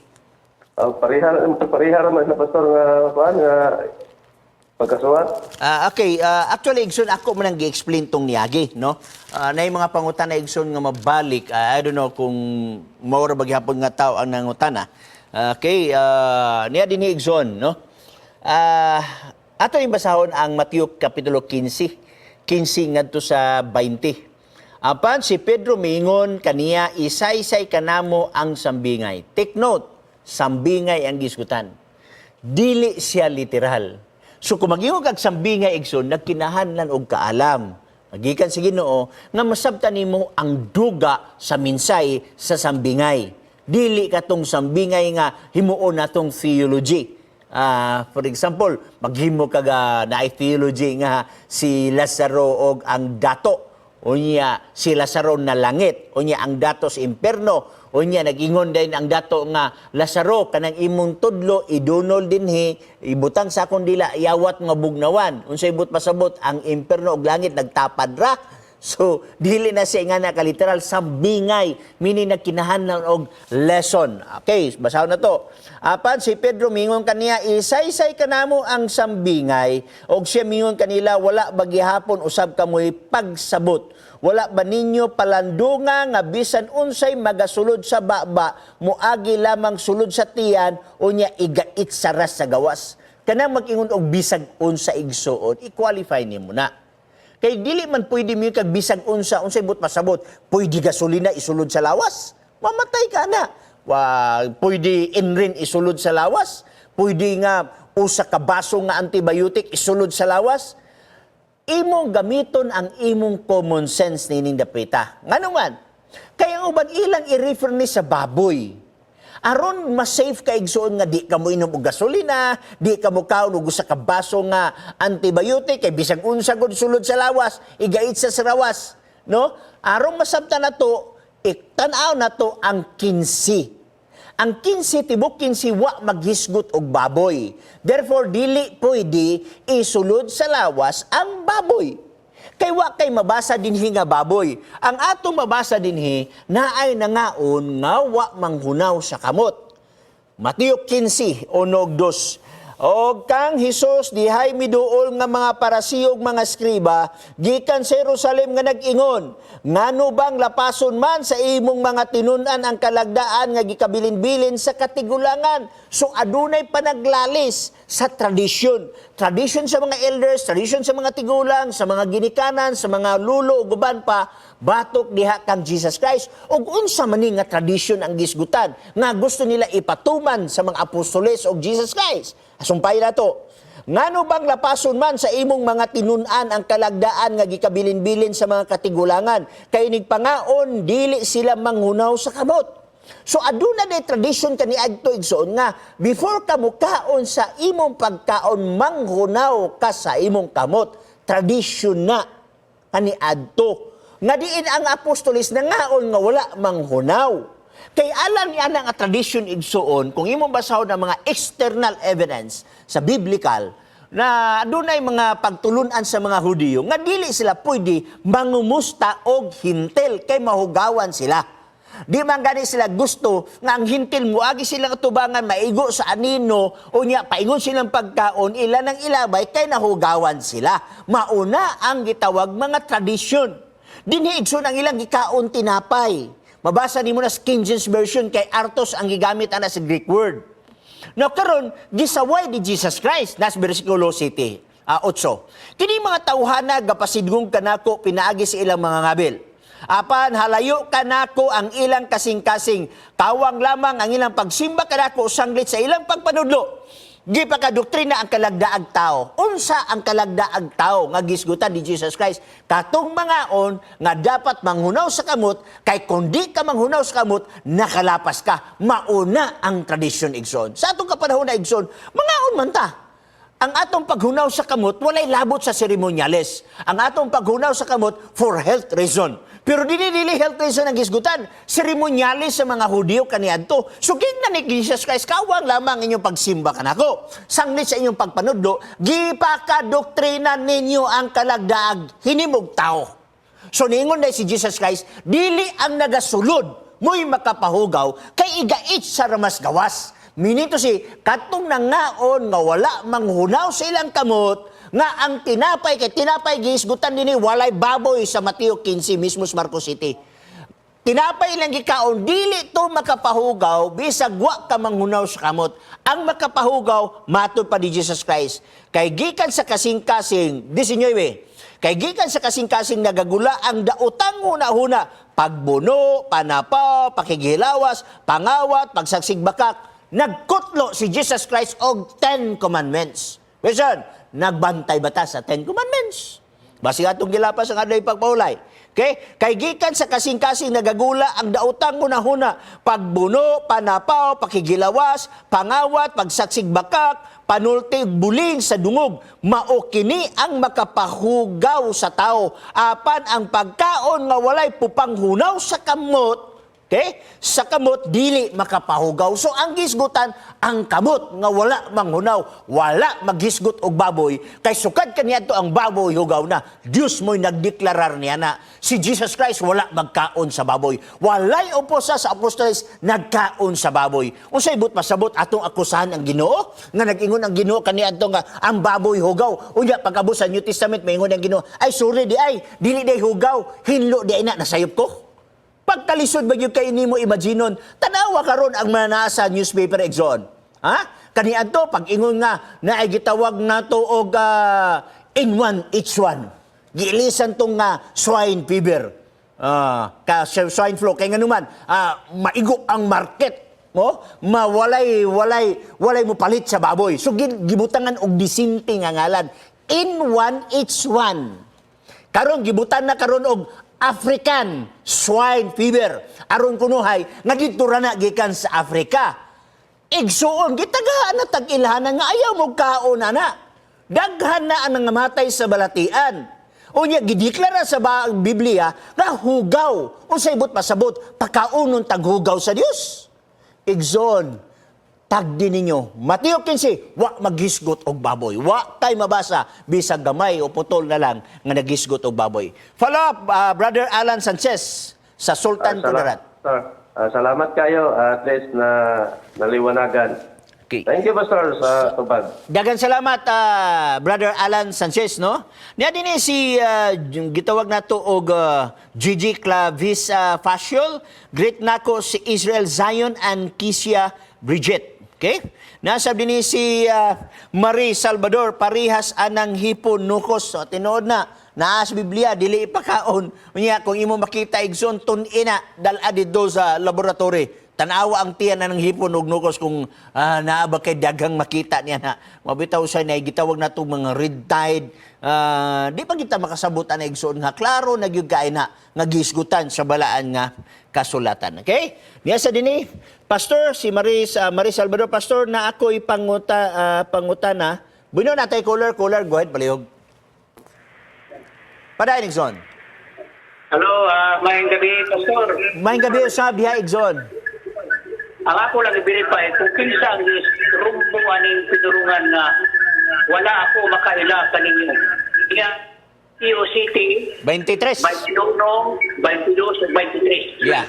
Pareha pareha ra man na, Pastor, nga kuan nga pagkasuwat. Okay, actually, igsoon, ako man ang gi-explain tong niagi, no? Naay mga pangutana, igsoon, nga mabalik. I don't know kung mao ra ba gihapon nga tao ang nangutana. Okay, niya din ni igsoon, no? Ato ning basahon ang Mateo kapitulo 15, 15 ngadto sa 20. Apan si Pedro miingon kaniya, "Isaysay kanamo ang sambingay." Take note, sambingay ang gisgutan, dili siya literal. So kung mag-ingon kag sambingay, igsoon, nagkinahanglan og kaalam gikan sa Ginoo nga masabtan nimo ang duga sa minsay sa sambingay. Dili katong sambingay nga himuon natong theology. For example, maghimo kag naay theology nga si Lazaro og ang dato. Unya si Lazaro na langit, unya ang dato sa imperno, unya nag-ingon din ang dato nga, "Lazaro, kanang imong tudlo idunol dinhi, ibutang sa akong dila, yawat nga bugnawan." Unsay but pasabot, ang imperno ug langit nagtapad ra? So, dili na siya nga nakaliteral sambingay, meaning nagkinahanglan og lesson. Okay, basahon na to. Apan si Pedro mingon kaniya, "Isaysay kanamo ang sambingay." Og siya mingon kanila, "Wala ba gihapon usab kamoy pagsabot? Wala ba ninyo palandunga nga bisan unsay magasulod sa baba, muagi lamang sulod sa tiyan, unya igait sa ras sa gawas?" Kanang mag-ingon og bisag unsa, igsuon, i-qualify nimo na. Kay dili man pwede mo kag bisag unsa, unsay but pasabot? Pwede gasolina isulod sa lawas? Mamatay ka na. Wa, pwede inrin isulod sa lawas? Pwede nga usa ka baso nga antibiotic isulod sa lawas? Imong gamiton ang imong common sense nining dapita. Ngano man? Kaya ang uban ilang i-refer ni sa baboy. Aron mas-safe ka, igsuon, nga di ka mo inom og gasolina, di ka mo kaon og usa ka baso nga antibiotic kay bisag unsa gud sulod sa lawas, igait sa sarawas, no? Aron masabtan nato, itan-aw nato ang 15. Ang 15, tibok 15, wa maghisgot og baboy. Therefore, dili pwede isulod sa lawas ang baboy. Kay wa kay mabasa dinhi nga baboy. Ang atong mabasa dinhi, naay nangaon nga wa manghunaw sa kamot. Mateo 15, 1 ug 2. Og kang Hesus dihay miduol nga mga Parasiyo ug mga eskriba gikan sa Jerusalem nga nag-ingon, "Ngano bang lapason man sa imong mga tinun-an ang kalagdaan nga gikabilin-bilin sa katigulangan?" So adunay panaglalis sa tradisyon. Tradisyon sa mga elders, tradisyon sa mga tigulang, sa mga ginikanan, sa mga lulo ug uban pa batok diha kang Jesus Christ. Ug unsa man ni nga tradisyon ang gisgutan nga gusto nila ipatuman sa mga apostoles og Jesus Christ? Sumpay na to. "Ngano bang lapason man sa imong mga tinun-an ang kalagdaan nga gikabilin-bilin sa mga katigulangan? Kay nigpangaon, dili sila manghunaw sa kamot." So aduna day tradisyon kaniadto, igsoon, nga before ka mukaon sa imong pagkaon, manghunaw ka sa imong kamot. Tradisyon na kaniadto. Nga diin ang apostoles nangaon nga wala manghunaw. Kay alam niya na nga tradisyon, igsuon, kung imong basahon ang mga external evidence sa biblical, na adunay mga pagtulunan sa mga Hudiyo nga dili sila pwede mangumusta og hintil kay mahugawan sila. Di man gani sila gusto nga ang hintil muagi silang atubangan, maigo sa anino, unya paingon silang pagkaon ila nang ilabay kay nahugawan sila. Mauna ang gitawag mga tradisyon. Dinhi, igsoon, ang ilang gikaon tinapay. Mabasa nimo na sa King James Version kay artos ang gigamit ana sa Greek word. Now karon gisaway ni Jesus Christ nas bersikulo 7, 8. Kini mga tawhana gapasidgong kanako pinaagi sa ilang mga ngabil. Apan halayo kanako ang ilang kasing-kasing. Kawang lamang ang ilang pagsimba kanako sanglit sa ilang pagpanudlo. Gipakadoktrina ang kalagdaag tao. Unsa ang kalagdaag tao nga gisgutan ni Jesus Christ? Katong mangaon nga dapat manghunaw sa kamot, kay kung di ka manghunaw sa kamot, nakalapas ka. Mauna ang tradisyon, igsoon. Sa atong kapanahon na, igsoon, mangaon man ta. Ang atong paghunaw sa kamot walay labot sa seremonyales. Ang atong paghunaw sa kamot for health reason. Pero dili dili health reason ang gisgutan. Seremonyales sa mga Hudiyo kaniadto. So gingnan ni Jesus Christ, kawang lamang inyong pagsimba kanako sanglit sa inyong pagpanudlo, gipakadoktrina ninyo ang kalagdaag hinimog tao. So niingon na si Jesus Christ, dili ang nagasulod mo'y makapahugaw kay igait sa ramas gawas. Meaning to say, katong nangaon nga wala manghunaw sa ilang kamot, nga ang tinapay, kay tinapay gihisgutan dinhi, walay baboy sa Mateo 15, mismo sa Marcos City. Tinapay lang gikaon, dili to makapahugaw, bisag wa ka manghunaw sa kamot. Ang makapahugaw, matod pa ni Jesus Christ, kay gikan sa kasing-kasing, 19, kay gikan sa kasing-kasing nagagula ang daotang huna-huna, pagbuno, panapaw, pakigilawas, pangawat, pagsaksig bakak. Nagkutlo si Jesus Christ og 10 Commandments. Question, nagbantay ba ta sa 10 Commandments? Basig atong gilapas ang adlay pagpaulay. Okay? Kay gikan sa kasing-kasing nagagula ang daotang hunahuna, pagbuno, panapaw, pakigilawas, pangawat, pagsaksig bakak, panulti, buling sa dungog. Mao kini ang makapahugaw sa tao. Apan ang pagkaon nga walay pupanghunaw sa kamot, okay? Sa kamot dili makapahugaw. So ang gisgutan ang kamot nga wala manghunaw, wala maghisgot og baboy kay sukad kaniadto ang baboy hugaw na. Dios mo'y nagdeklarar niya na si Jesus Christ wala magkaon sa baboy. Walay oposa sa apostoles nagkaon sa baboy. Unsay but pasabot atong akusahan ang Ginoo nga nag-ingon ang Ginoo kaniadto nga ang baboy hugaw? Unya pag-abot sa New Testament maingon ang Ginoo, "Ay sorry di ay, dili day hugaw, hinlo di ay na, nasayop ko." Pagkalisod ba gyud kay nimo imaginon? Tanawa karon ang mga nasa newspaper, igsoon. Ha? Kaniadto pag ingon nga naay gitawag nato og N1 H1. Giilisan tong nga swine fever. Ka swine flu kay nganuman maigo ang market mo, mawalay walay walay mo palit sa baboy. So gibutangan og disinte nga ngalan N1 H1. Karon gibutan na karon og African swine fever. Aron kunuhay nga didto ra na gikan sa Africa. Igsuon, gitagaan na tag-ilhanan nga ayaw mo kaon ana. Daghan na ang nangamatay sa balatian. Unya gideklara sa Biblia nga hugaw. Unsay but pasabot pakaunon taghugaw sa Dios? Igsoon, tagdi ninyo. Mateo 15, wa maghisgot og baboy. Wa kay mabasa bisag gamay o putol na lang nga naghisgot og baboy. Follow up, Brother Alan Sanchez sa Sultan Kudarat. Sir, salamat kayo at least na naliwanagan. Okay. Thank you, Pastor, sa tubag. Dagan salamat, Brother Alan Sanchez, no? Niya din eh, si gitawag nato og Gigi Clavis Fashion. Greet nako si Israel Zion and Kisia Bridget. Okay? Nasa din eh, si Marie Salvador parihas anang hipon nukos. So, tinuod na naa sa Biblia dili ipakaon. Unya kung imo makita, igsoon, tun-ina dal-a didto sa laboratory. Tanawa ang tiyan na ng hipon ug nukos kung naa ba kay daghang makita niya na. Mabitaw sa na gitawag nato mga red tide. Di pa kita makasabot ana, igsoon, nga klaro na gyud kay na nga gisgutan sa balaan nga kasulatan. Okay? Niya sa dinhi, Pastor si Maris Salvador, Pastor, na ako'y pangutana. Bueno, natay caller, caller, go ahead, palihog. Padayon, Igsoon. Hello, maayong gabi, Pastor. Maayong gabi usab diha, Igsoon. Ang ako lang i-verify kung kinsa ang rumbo aning pinurungan nga wala ako makaila kaninyo. Iya, EOCT 23. 21, 22, ug 23. Yeah.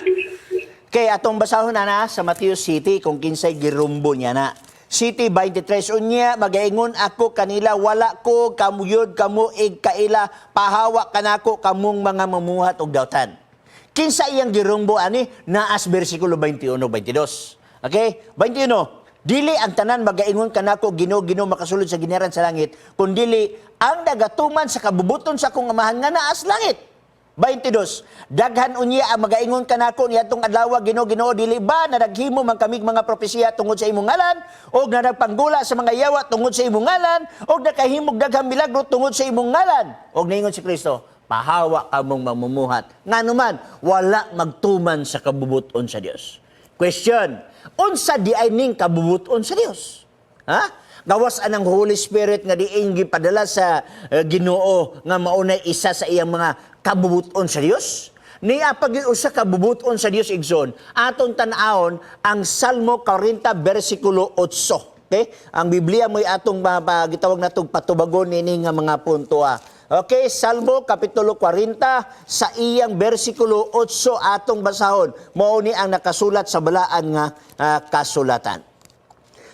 Kay atong basahon na na sa Matthew City kung kinsay girumbo niya na. City 23 unya magaingon ako kanila, wala ko kamuyod kamo ig kaila, pahawa kanako kamong mga mamuhat og dautan. Kinsa iyang girumbo ani naas bersikulo 21 22. Okay? 21. Dili ang tanan magaingon kanako, Ginoo, Ginoo, makasulod sa ginharan sa langit, kundili ang nagatuman sa kabubuton sa akong Amahan nga naas langit. 22. Daghan unya ang magaingon kanako niadtong adlaw, Ginoo, Ginoo, dili ba na naghimo man kamig mga propesiya tungod sa imong ngalan, og nagpanggula sa mga yawa tungod sa imong ngalan, og nakahimog daghang milagro tungod sa imong ngalan? Og niingon si Kristo, pahawa kamong mamumuhat. Nganuman wala magtuman sa kabubuton sa Dios. Question, unsa di ay ning kabubuton sa Dios? Ha? Gawas anang Holy Spirit nga diin gipadala sa Ginoo nga maunay isa sa iyang mga kabubuton sa Dios. Niya pag usa ka bubuton sa Dios, igsoon, aton tan-awon ang Salmo 40 bersikulo 8. Okay? Ang Biblia mo'y atong gitawag natong patubagon ini nga mga punto. Ah. Okay, Salmo kapitulo 40 sa iyang bersikulo 8 atong basahon. Mao ni ang nakasulat sa balaan nga kasulatan.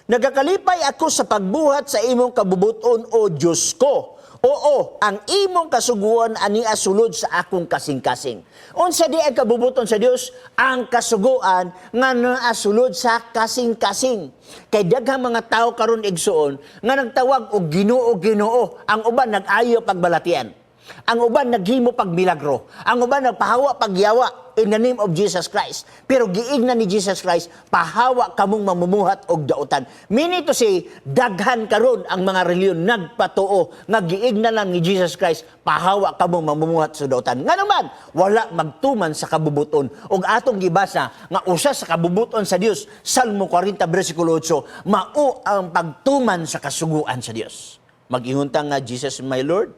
Nagakalipay ako sa pagbuhat sa imong kabubuton, o Diyos ko. Oo, ang imong kasuguan ani sulod sa akong kasing-kasing. Unsa di ang kabubuton sa Dios? Ang kasuguan nga naa sulod sa kasing-kasing. Kay daghang mga tawo karon, igsuon, nga nagtawag og Ginoo, Ginoo, ang uban nag-ayo pagbalatian. Ang uban naghimo pagmilagro. Ang uban nagpahawa pagyawa in the name of Jesus Christ. Pero giigna ni Jesus Christ, pahawa kamong mamumuhat og dautan. Meaning to say, daghan karon ang mga reliyon nagpatuo nga giigna lang ni Jesus Christ, pahawa kamong mamumuhat sa dautan. Nga naman, wala magtuman sa kabubuton. Og atong gibasa nga usa sa kabubuton sa Dios, Salmo 40 versikulo 8, mao ang pagtuman sa kasuguan sa Dios. Mag-ingon ta nga Jesus is my Lord,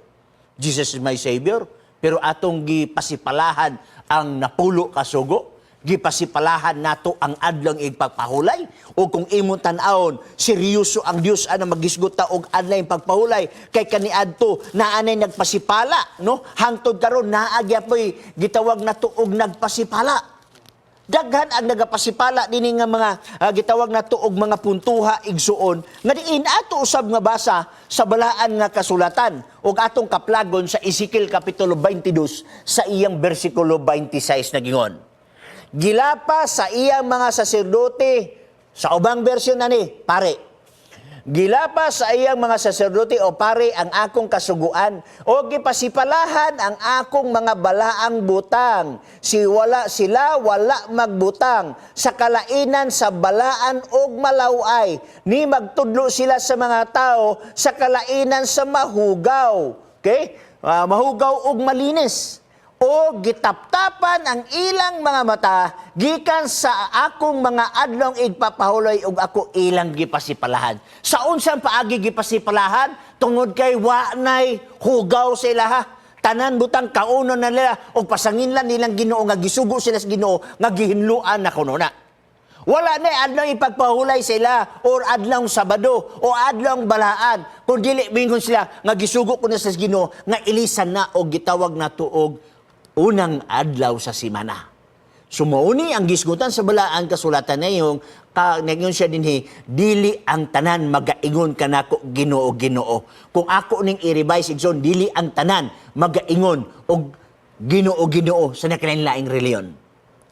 Jesus is my Savior, pero atong gipasipalahan ang napulo ka sugo, gipasipalahan nato ang adlong igpagpahulay, o kung imong tan-awon, seryoso ang Dios ana magisgot ta og adlaw pagpahulay kay kaniadto naanay nagpasipala, no? Hangtod karon naa gyapoy gitawag nato og nagpasipala. Daghan ang nagapasipala dinhi nga mga gitawag nato og mga puntuha, igsuon, nga diin ato usab nga basa sa balaan nga kasulatan ug atong kaplagon sa Ezekiel kapitulo 22 sa iyang bersikulo 26 na gingon. Gilapa sa iyang mga saserdote, sa ubang bersyon ani, pare. Gilapa sa iyang mga saserdote o pare ang akong kasuguan o gipasipalahan ang akong mga balaang butang. Si wala sila wala magbutang sa kalainan sa balaan og malaway ni magtudlo sila sa mga tao sa kalainan sa mahugaw. Okay? Mahugaw og malinis o gitaptapan ang ilang mga mata gikan sa akong mga adlong igpapahuloy ug ako ilang gipasipalahan. Sa unsang paagi gipasipalahan? Tungod kay wa nay hugaw sa ilaha. Tanan butang kaunon na nila ug pasanginlan nilang Ginoo nga gisugo sila sa Ginoo nga gihinluan na kuno na. Wala na adlaw ipagpahulay sila or adlaw Sabado o adlaw balaan. Kung dili mingon sila nga gisugo ko na sa Ginoo nga ilisan na og gitawag na tuog unang adlaw sa simana. Sumuuni ang gisgutan sa balaan kasulatan na yung ka, ngayon siya dinhi, dili ang tanan magaingon kanako, Ginoo, Ginoo. Kung ako ning i-revise, igsoon, dili ang tanan magaingon og Ginoo, Ginoo sa nakalain-laing reliyon.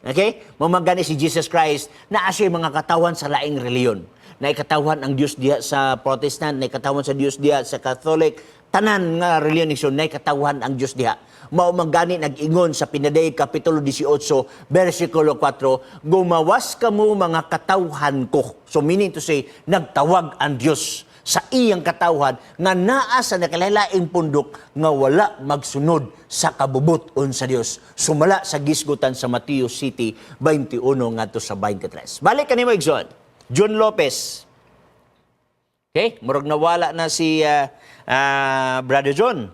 Okay? Mamagani si Jesus Christ na siya mga katawan sa laing reliyon. Naikatawan ang Dios diha sa Protestant, naikatawan sa Dios diha sa Catholic, tanan nga reliyon, igsoon, naikatawan ang Dios diha. Mao man gani nag-ingon sa Pinadayeg kapitulo 18 versikulo 4, gumawas kamo mga katawhan ko. So meaning to say, nagtawag ang Dios sa iyang katawhan nga naa sa nakalain pundok nga wala magsunod sa kabubuton sa Dios. Sumala sa gisgutan sa Mateo City 21 ngadto sa 23. Balik kanimo, igsoon. John Lopez. Okay, murag nawala na si Brother John.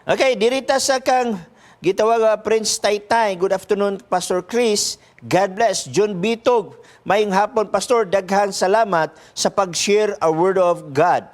Okay, dirita sa kang gitawag Prince Taytay. Good afternoon, Pastor Chris. God bless. John Bitog. Maayong hapon, Pastor. Daghang salamat sa pag-share a word of God.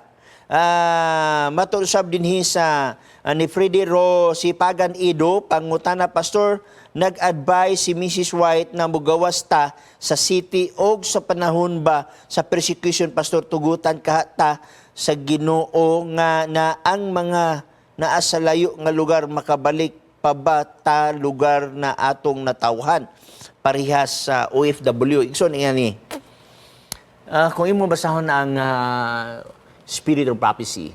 Matul usab dinhi sa ni Freddy Ro si Pagan Ido, pangutana, Pastor, nag-advise si Mrs. White na mugawas ta sa city og sa panahon ba sa persecution, Pastor, tugutan ka ta sa Ginoo nga na ang mga naa sa layo nga lugar makabalik pa ba ta lugar na atong natawhan parehas sa OFW? Igsoon, iya ni. Kung imo basahon ang Spirit of Prophecy,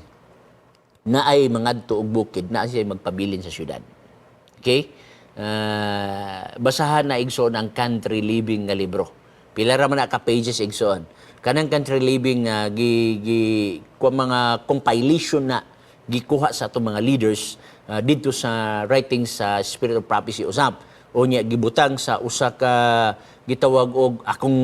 na ay mangadto og bukid, na siya magpabilin sa syudad. Okay? Basahan na, igsoon, ang Country Living nga libro. Pila ra man na ka pages, igsoon. Kanang Country Living nga gi gi kuha mga compilation na gikuha sa atong mga leaders didto sa writings sa Spirit of Prophecy usab. O niya gibutang sa usa ka gitawag og akong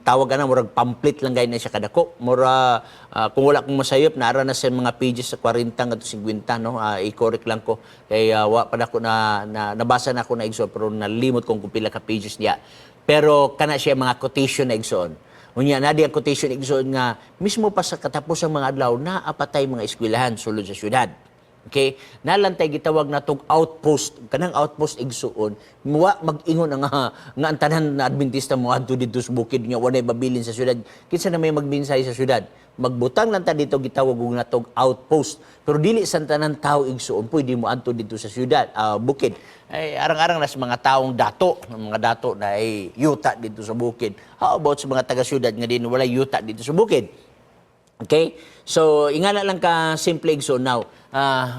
tawag ana, murag pamphlet lang gay na siya kadako. Mura kung wala akong masayop, naara na sa mga pages sa 40 ngadto 50, no? I-correct lang ko kay wa pa nako na nabasa na ako na, igsoon, pero nalimot kong kung pila ka pages niya. Pero kana siya mga quotation na, igsoon. Unya na di ang quotation, igsoon, nga mismo pa sa katapusang mga adlaw naa pa tay mga eskwelahan sulod sa syudad. Okay? Nalantay gitawag natong outpost. Kanang outpost, igsuon, muwa mag-ingon ang nga ang tanan na Adventista mo adto didto sa bukid nga walay babilin sa syudad. Kinsa na may magbinsay sa syudad? Magbutang lang ta dito gitawag og natong outpost. Pero dili sa tanan tao, igsuon, pwede mo adto didto sa syudad, bukid. Ay arang-arang nas mga taong dato, mga dato na ay yuta didto sa bukid. How about sa mga taga syudad nga din walay yuta didto sa bukid? Okay? So, ingana lang ka simple, igsoon. Now,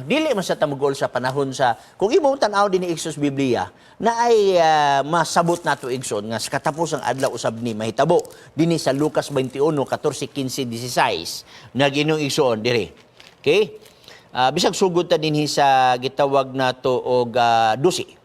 dili man sa tamugol sa panahon sa kung imong tan-aw din ni igsoon Biblia na ay masabot nato, igsoon, nga sa katapusang adlaw usab ni mahitabo dinhi sa Lucas 21, 14, 15, 16 naginong, igsoon, diri. Okay? Bisag sugod ta dinhi sa gitawag nato og 12.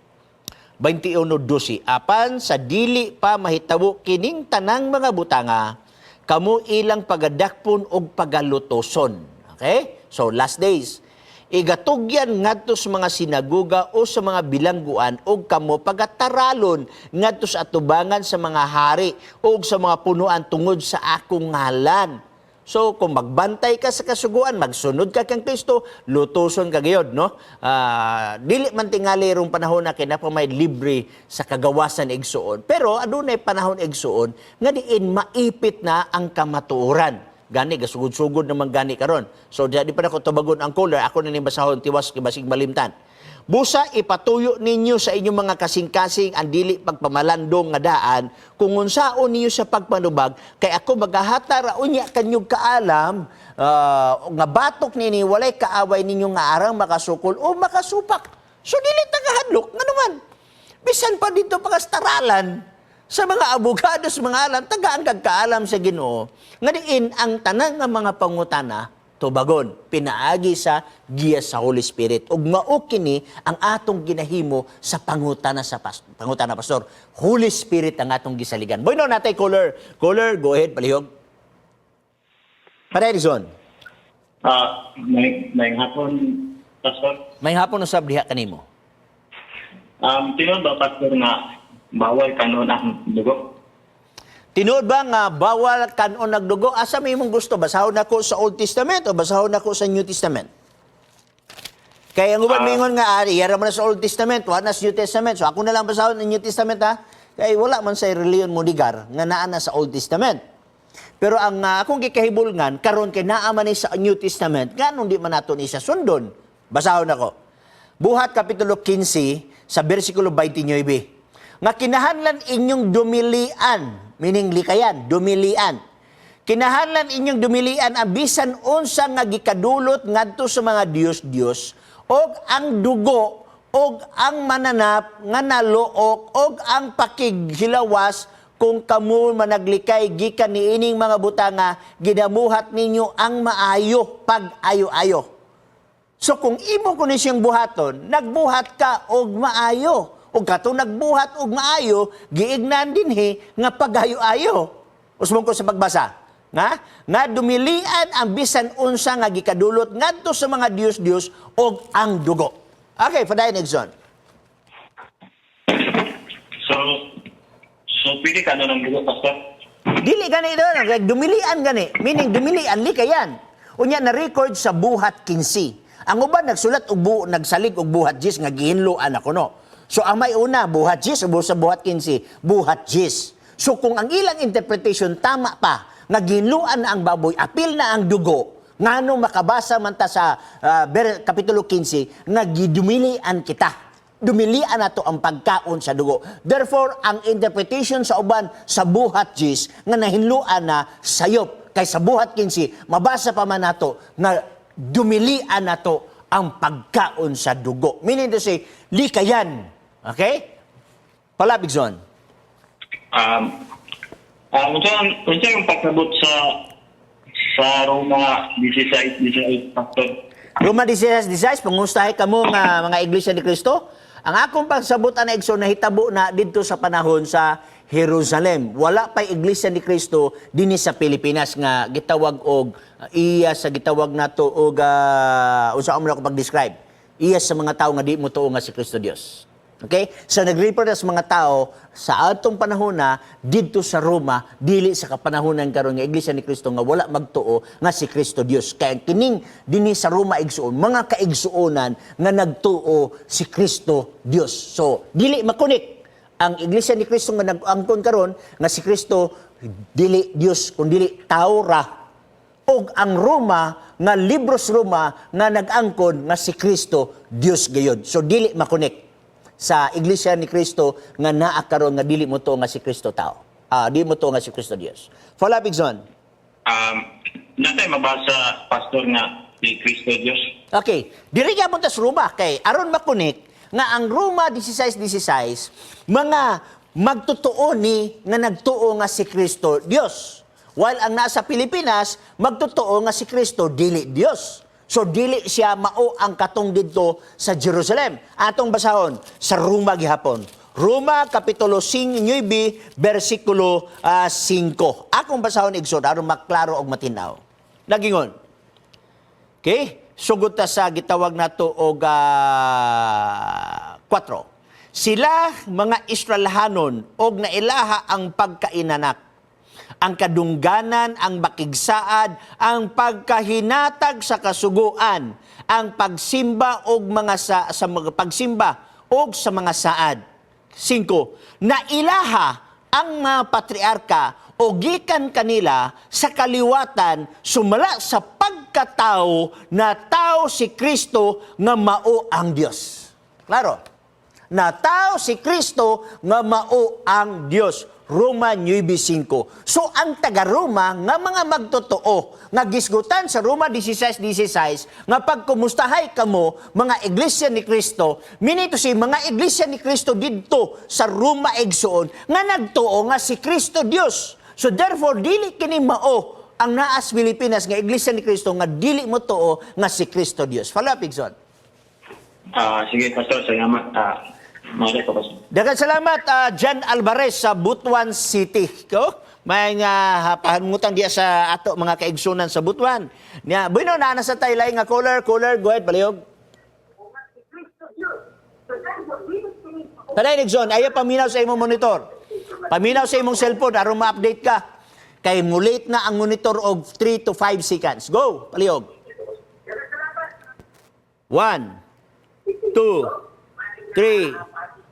21:12. Apan sa dili pa mahitabo kining tanang mga butanga, kamo ilang pagadakpon og pagalutoson. Okay? So last days, igatugyan ngadto sa mga sinagoga o sa mga bilangguan og kamo pagataralon ngadto sa atubangan sa mga hari o sa mga punuan tungod sa akong ngalan. So kung magbantay ka sa kasuguan, magsunod ka kang Kristo, lutuson ka gayod, no? Dili man tingali rong panahon na kina pa may libre sa kagawasan, igsuon. Pero adunay panahon, igsuon, nga diin maipit na ang kamatuoran. Gani gasugod-sugod naman gani karon. So di pa nako tubagon ang caller, ako na ning basahon tiwas kay basig malimtan. Busa ipatuyo ninyo sa inyong mga kasing-kasing ang dili pagpamalandong nga daan kung unsaon ninyo sa pagpanubag, kay ako magahata ra unya kanyog kaalam nga batok nini walay kaaway ninyo nga arang makasukol o makasupak. So dili ta kahadlok nganuman. Bisan pa didto pakastaralan sa mga abogado, sa mga alam, tagaan kag kaalam sa Ginoo, nga diin ang tanan nga mga pangutana tubagon pinaagi sa giya sa Holy Spirit. Ug mao kini ang atong ginahimo sa pangutana, pastor. Holy Spirit ang atong gisaligan. Bueno, natay caller. Caller, go ahead, palihog. Paredison. May hapon, Pastor. May hapon usab diha kanimo. Tinuod ba, Pastor, nga bawal kanon ang dugo? Tinuod ba nga bawal kanon ang dugo? Asa may imong gusto? Basahon nako sa Old Testament o basahon nako sa New Testament? Kaya ang uban mingon nga ari, yara man na sa Old Testament, wala na sa New Testament. So ako na lang basahon ang New Testament, ha. Kay wala man sa reliyon mo digar nga naa na sa Old Testament. Pero ang akong gikahibulngan karon kay naa man ni sa New Testament, nganong di man nato ni sa sundon? Basahon ako. Buhat kapitulo 15 sa bersikulo 29. Nga kinahanglan inyong dumilian, meaning likayan, dumilian. Kinahanglan inyong dumilian ang bisan unsa nga gikadulot ngadto sa mga diyos-diyos og ang dugo og ang mananap nga naluok og ang pakighilawas. Kung kamo managlikay gikan niining mga butanga, ginamuhat ninyo ang maayo pag ayo-ayo. So kung imo kuno siyang buhaton, nagbuhat ka og maayo. Og katong nagbuhat og maayo, giignan dinhi nga pagayo-ayo. Usbong ko sa pagbasa. Nga dumilian ang bisan unsa nga gikadulot ngadto sa mga diyos-diyos og ang dugo. Okay, padayon, Igsoon. So pwede kanon ang dugo, Pastor? Dili gani doon, like, dumilian gani. Meaning, dumilian, likayan. Unya, na-record sa Buhat 15. Ang uban nagsulat og nagsalig og Buhat 10 nga gihinloan ako no. So ang may una Buhat 10 o sa Buhat 15, Buhat 10. So kung ang ilang interpretation tama pa nga gihinloan na ang baboy, apil na ang dugo, ngano makabasa man ta sa Kapitulo 15 nga gidumilian kita, dumilian nato ang pagkaon sa dugo. Therefore, ang interpretation sa uban sa Buhat 10 nga nahinluan na sayop kay sa Buhat 15 mabasa pa man nato nga dumilian nato ang pagkaon sa dugo. Meaning to say, likayan. Okay? Palabig zone. Unsa yung pagkabot sa Roma 16:16, Pastor? Roma 16:16, pangustahay kamo nga mga Iglesia ni Cristo. Ang akong pagsabot ana, igsoon, nahitabo na didto sa panahon sa Jerusalem. Wala pa'y Iglesia ni Cristo dinhi sa Pilipinas nga gitawag og iya sa gitawag nato og unsa man ako pag-describe. Iya sa mga tao nga di mo tuo nga si Kristo Dios. Okay? So nag-refer na sa mga tao sa atong panahon na didto sa Roma, dili sa kapanahonan karon nga Iglesia ni Cristo nga wala magtuo nga si Kristo Dios. Kaya kining dinhi sa Roma, igsuon, mga kaigsuonan nga nagtuo si Kristo Dios. So dili makunik ang Iglesia ni Cristo nga nag-angkon karon nga si Kristo dili Dios kun dili tao ra, og ang Roma nga Libros Roma nga nag-angkon nga si Kristo Dios gayod. So dili makonek sa Iglesia ni Cristo nga naa karon nga dili mo to nga si Kristo tao. Ah, di mo to nga si Kristo Dios. Follow up, Igsoon. Naa tay mabasa, Pastor, nga si Kristo Diyos? Okay, diri gyapon ta sa Roma kay aron makonek nga ang Roma 16:16 mga magtotoo ni nga nagtuo nga si Kristo Dios. While ang nasa Pilipinas magtotoo nga si Kristo dili Dios. So dili siya mao ang katong didto sa Jerusalem. Atong basahon sa Roma gihapon. Roma kapitulo 9 bersikulo 5. Akong basahon, igsoon, aron maklaro og matinaw. Nagingon. Okay? Sugod ta sa gitawag nato og 4. Sila mga Israelhanon og nailaha ang pagkainanak, ang kadungganan, ang makigsaad, ang pagkahinatag sa kasuguan, ang pagsimba og mga sa mga pagsimba og sa mga saad. 5. Nailaha ang mga patriarka o gikan kanila sa kaliwatan sumala sa pagkatao na tao si Kristo nga mao ang Dios. Klaro? Na tao si Kristo nga mao ang Dios. Roma 9:5. So ang taga-Roma nga mga magtotoo nga gisgutan sa Roma 16:16 nga pagkumustahay kamo mga Iglesia ni Kristo, meaning to say mga Iglesia ni Kristo didto sa Roma, igsoon, nga nagtuo nga si Kristo Dios. So therefore dili kini mao ang naas Pilipinas nga Iglesia ni Kristo nga dili mo tuo nga si Kristo Dios. Follow up, igsoon. Ah, sige, Pastor, salamat. Ah, mao ko, Pastor. Daghang salamat, Jan Alvarez sa Butuan City. Ko? May nga pahangutan diya sa ato mga kaigsunan sa Butuan. Nya, bueno, naa na sa taylay nga caller, caller, go ahead, palihog. Tanay Nixon, ayaw paminaw sa imong monitor. Paminaw sa imong cellphone aron ma-update ka. Kay mulit na ang monitor og 3 to 5 seconds. Go, palihog. 1, 2, 3,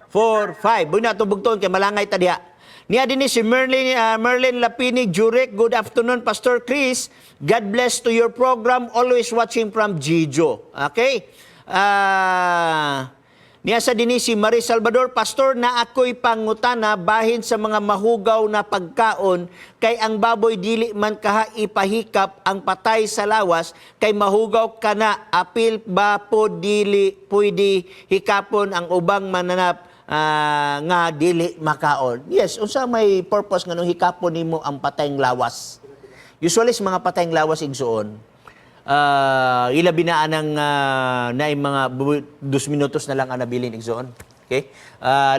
4, 5. Bunya itong bugton kay malangay ta diha. Niya din ni si Merlin Lapini Jurek. Good afternoon, Pastor Chris. God bless to your program. Always watching from Jijo. Okay? Niya sa dinhi si Marie Salvador, "Pastor, na ako'y pangutana bahin sa mga mahugaw na pagkaon kay ang baboy dili man kaha ipahikap ang patay sa lawas kay mahugaw kana, apil ba po dili pwede hikapon ang ubang mananap nga dili makaon?" Yes, unsa may purpose nga nung hikapon nimo ang patayng lawas? Usually sa mga patayng lawas, igsuon, ilabi na anang naay mga 2 minutos na lang ang nabilin, igsoon. Okay?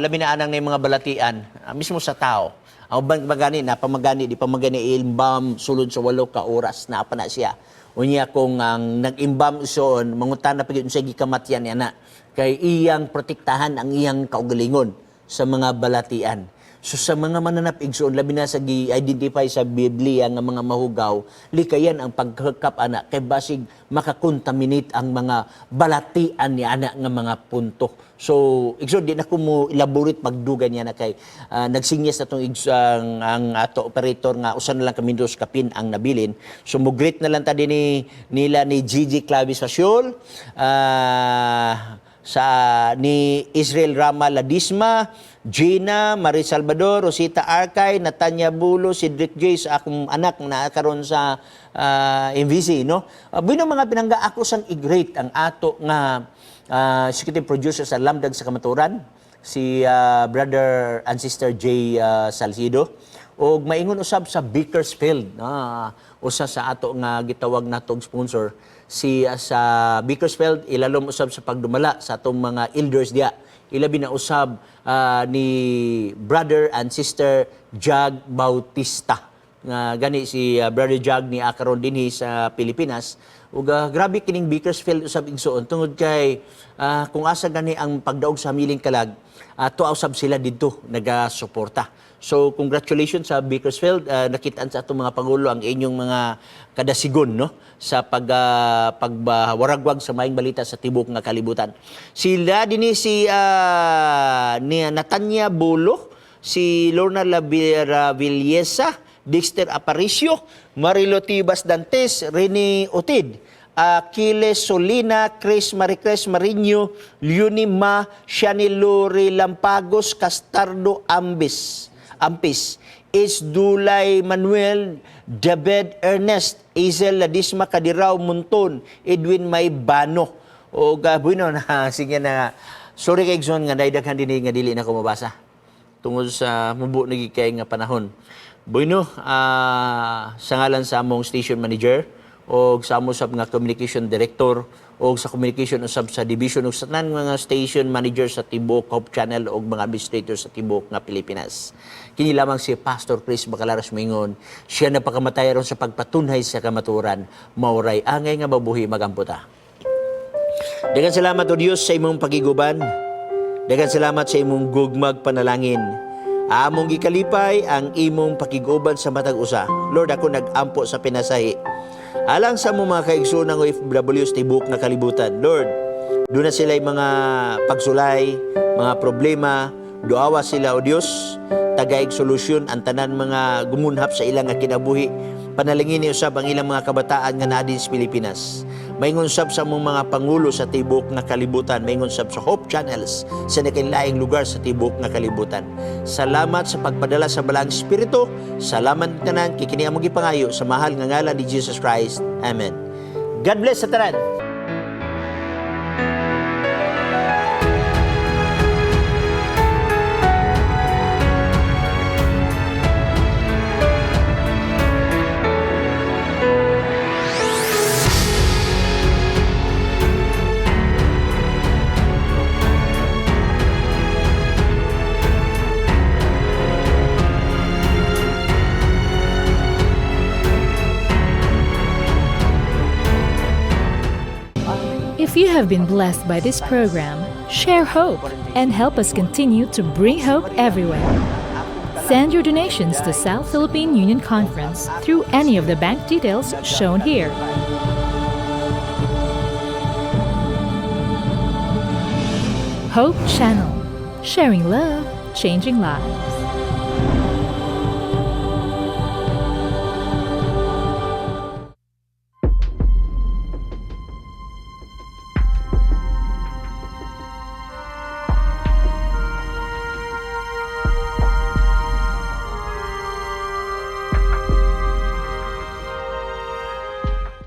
Labi na anang na mga balatian mismo sa tao. Ang uban magani na pamagani di pa magani i-embalm sulod sa 8 ka oras na pa na siya. Unya kung ang nag-embalm uson mangutana pa gyud unsay gikamatyan niya na kay iyang protektahan ang iyang kaugalingon sa mga balatian. So sa mga mananap, igsoon, labi na sa gi-identify sa Biblia nga mga mahugaw, likayan ang paghakap ana kay basig makakontaminate ang mga balatian ni ana nga mga punto. So igsoon, di na ko mo elaborate pagdugan niya na kay nagsinyas na tong ang ato operator nga usa na lang ka minutos kapin ang nabilin. So mo greet na lang ta din ni nila ni Gigi Clavis Faciol, sa ni Israel Rama Ladisma, Gina, Marie Salvador, Rosita Arcay, Natanya Bulo, Cedric J, sa akong anak na karon sa MVC, no? Bueno, mga pinangga, ako sang i-greet ang ato nga executive producer sa Lamdag sa Kamaturan, si brother and sister J Salcido og maingon usab sa Bakersfield, usa sa ato nga gitawag natong sponsor si sa Bakersfield, ilalom usab sa pagdumala sa atong mga elders diya, ilabi na usab ni brother and sister Jag Bautista nga gani si brother Jag ni akaron dinhi sa Pilipinas. Ug grabe kining Bakersfield usab, igsuon, tungod kay kung asa gani ang pagdaog sa Miling Kalag, tuwa usab sila didto nagasuporta. So congratulations sa Bakersfield. Nakitaan sa atong mga pangulo ang inyong mga kadasigon, no, sa pagwaragwag sa maayong balita sa tibok nga kalibutan. Sila dinhi si ni Natanya Bulo, si Lorna Lavera Villesa, Dexter Aparicio, Marilo Tibas Dantes, Rene Otid, Achilles Solina, Chris Maricres Marino, Leonie Ma, Shani Lori Lampagos, Castardo Ambis, Ampis, Is Dulay Manuel, David Ernest, Hazel Ladisma Kadiraw Munton, Edwin Maybano. O bueno na, sige na. Sorry kay Igsoon nga daghan dinhi nga dili na ko mabasa tungod sa mubo na kay nga panahon. Bueno, sa ngalan sa among station manager o sa amo sab nga communication director o sa communication usab sa division ug sa tanan mga station manager sa tibuok Hope Channel o mga administrator sa tibuok nga Pilipinas. Kini lamang si Pastor Chris Bacalaras mingon, siya napakamatay aron sa pagpatunhay sa kamaturan, mauray angay nga mabuhi magamputa. Daghang salamat, O Dios, sa imong pagiguban. Daghang salamat sa imong gugmag panalangin. Among gikalipay ang imong pakiguban sa matag usa. Lord, ako nag-ampo sa pinasahi alang sa among mga kaigsoon ng OFW sa tibuok nga kalibutan. Lord, doon na sila mga pagsulay, mga problema, duawa sila, O Dios, tagaig solusyon ang tanan mga gumunhap sa ilang nga kinabuhi. Panalangin ni usab ang ilang mga kabataan nga naa din sa Pilipinas. Maingon sab sa among mga pangulo sa tibuok nga kalibutan, maingon sab sa Hope Channels sa nakainlaing lugar sa tibuok nga kalibutan. Salamat sa pagpadala sa Balaang Espiritu. Salamat tanan kay kini among gipangayo sa mahal nga ngalan ni Jesus Christ. Amen. God bless sa tanan. If you have been blessed by this program, share hope and help us continue to bring hope everywhere. Send your donations to South Philippine Union Conference through any of the bank details shown here. Hope Channel, sharing love, changing lives.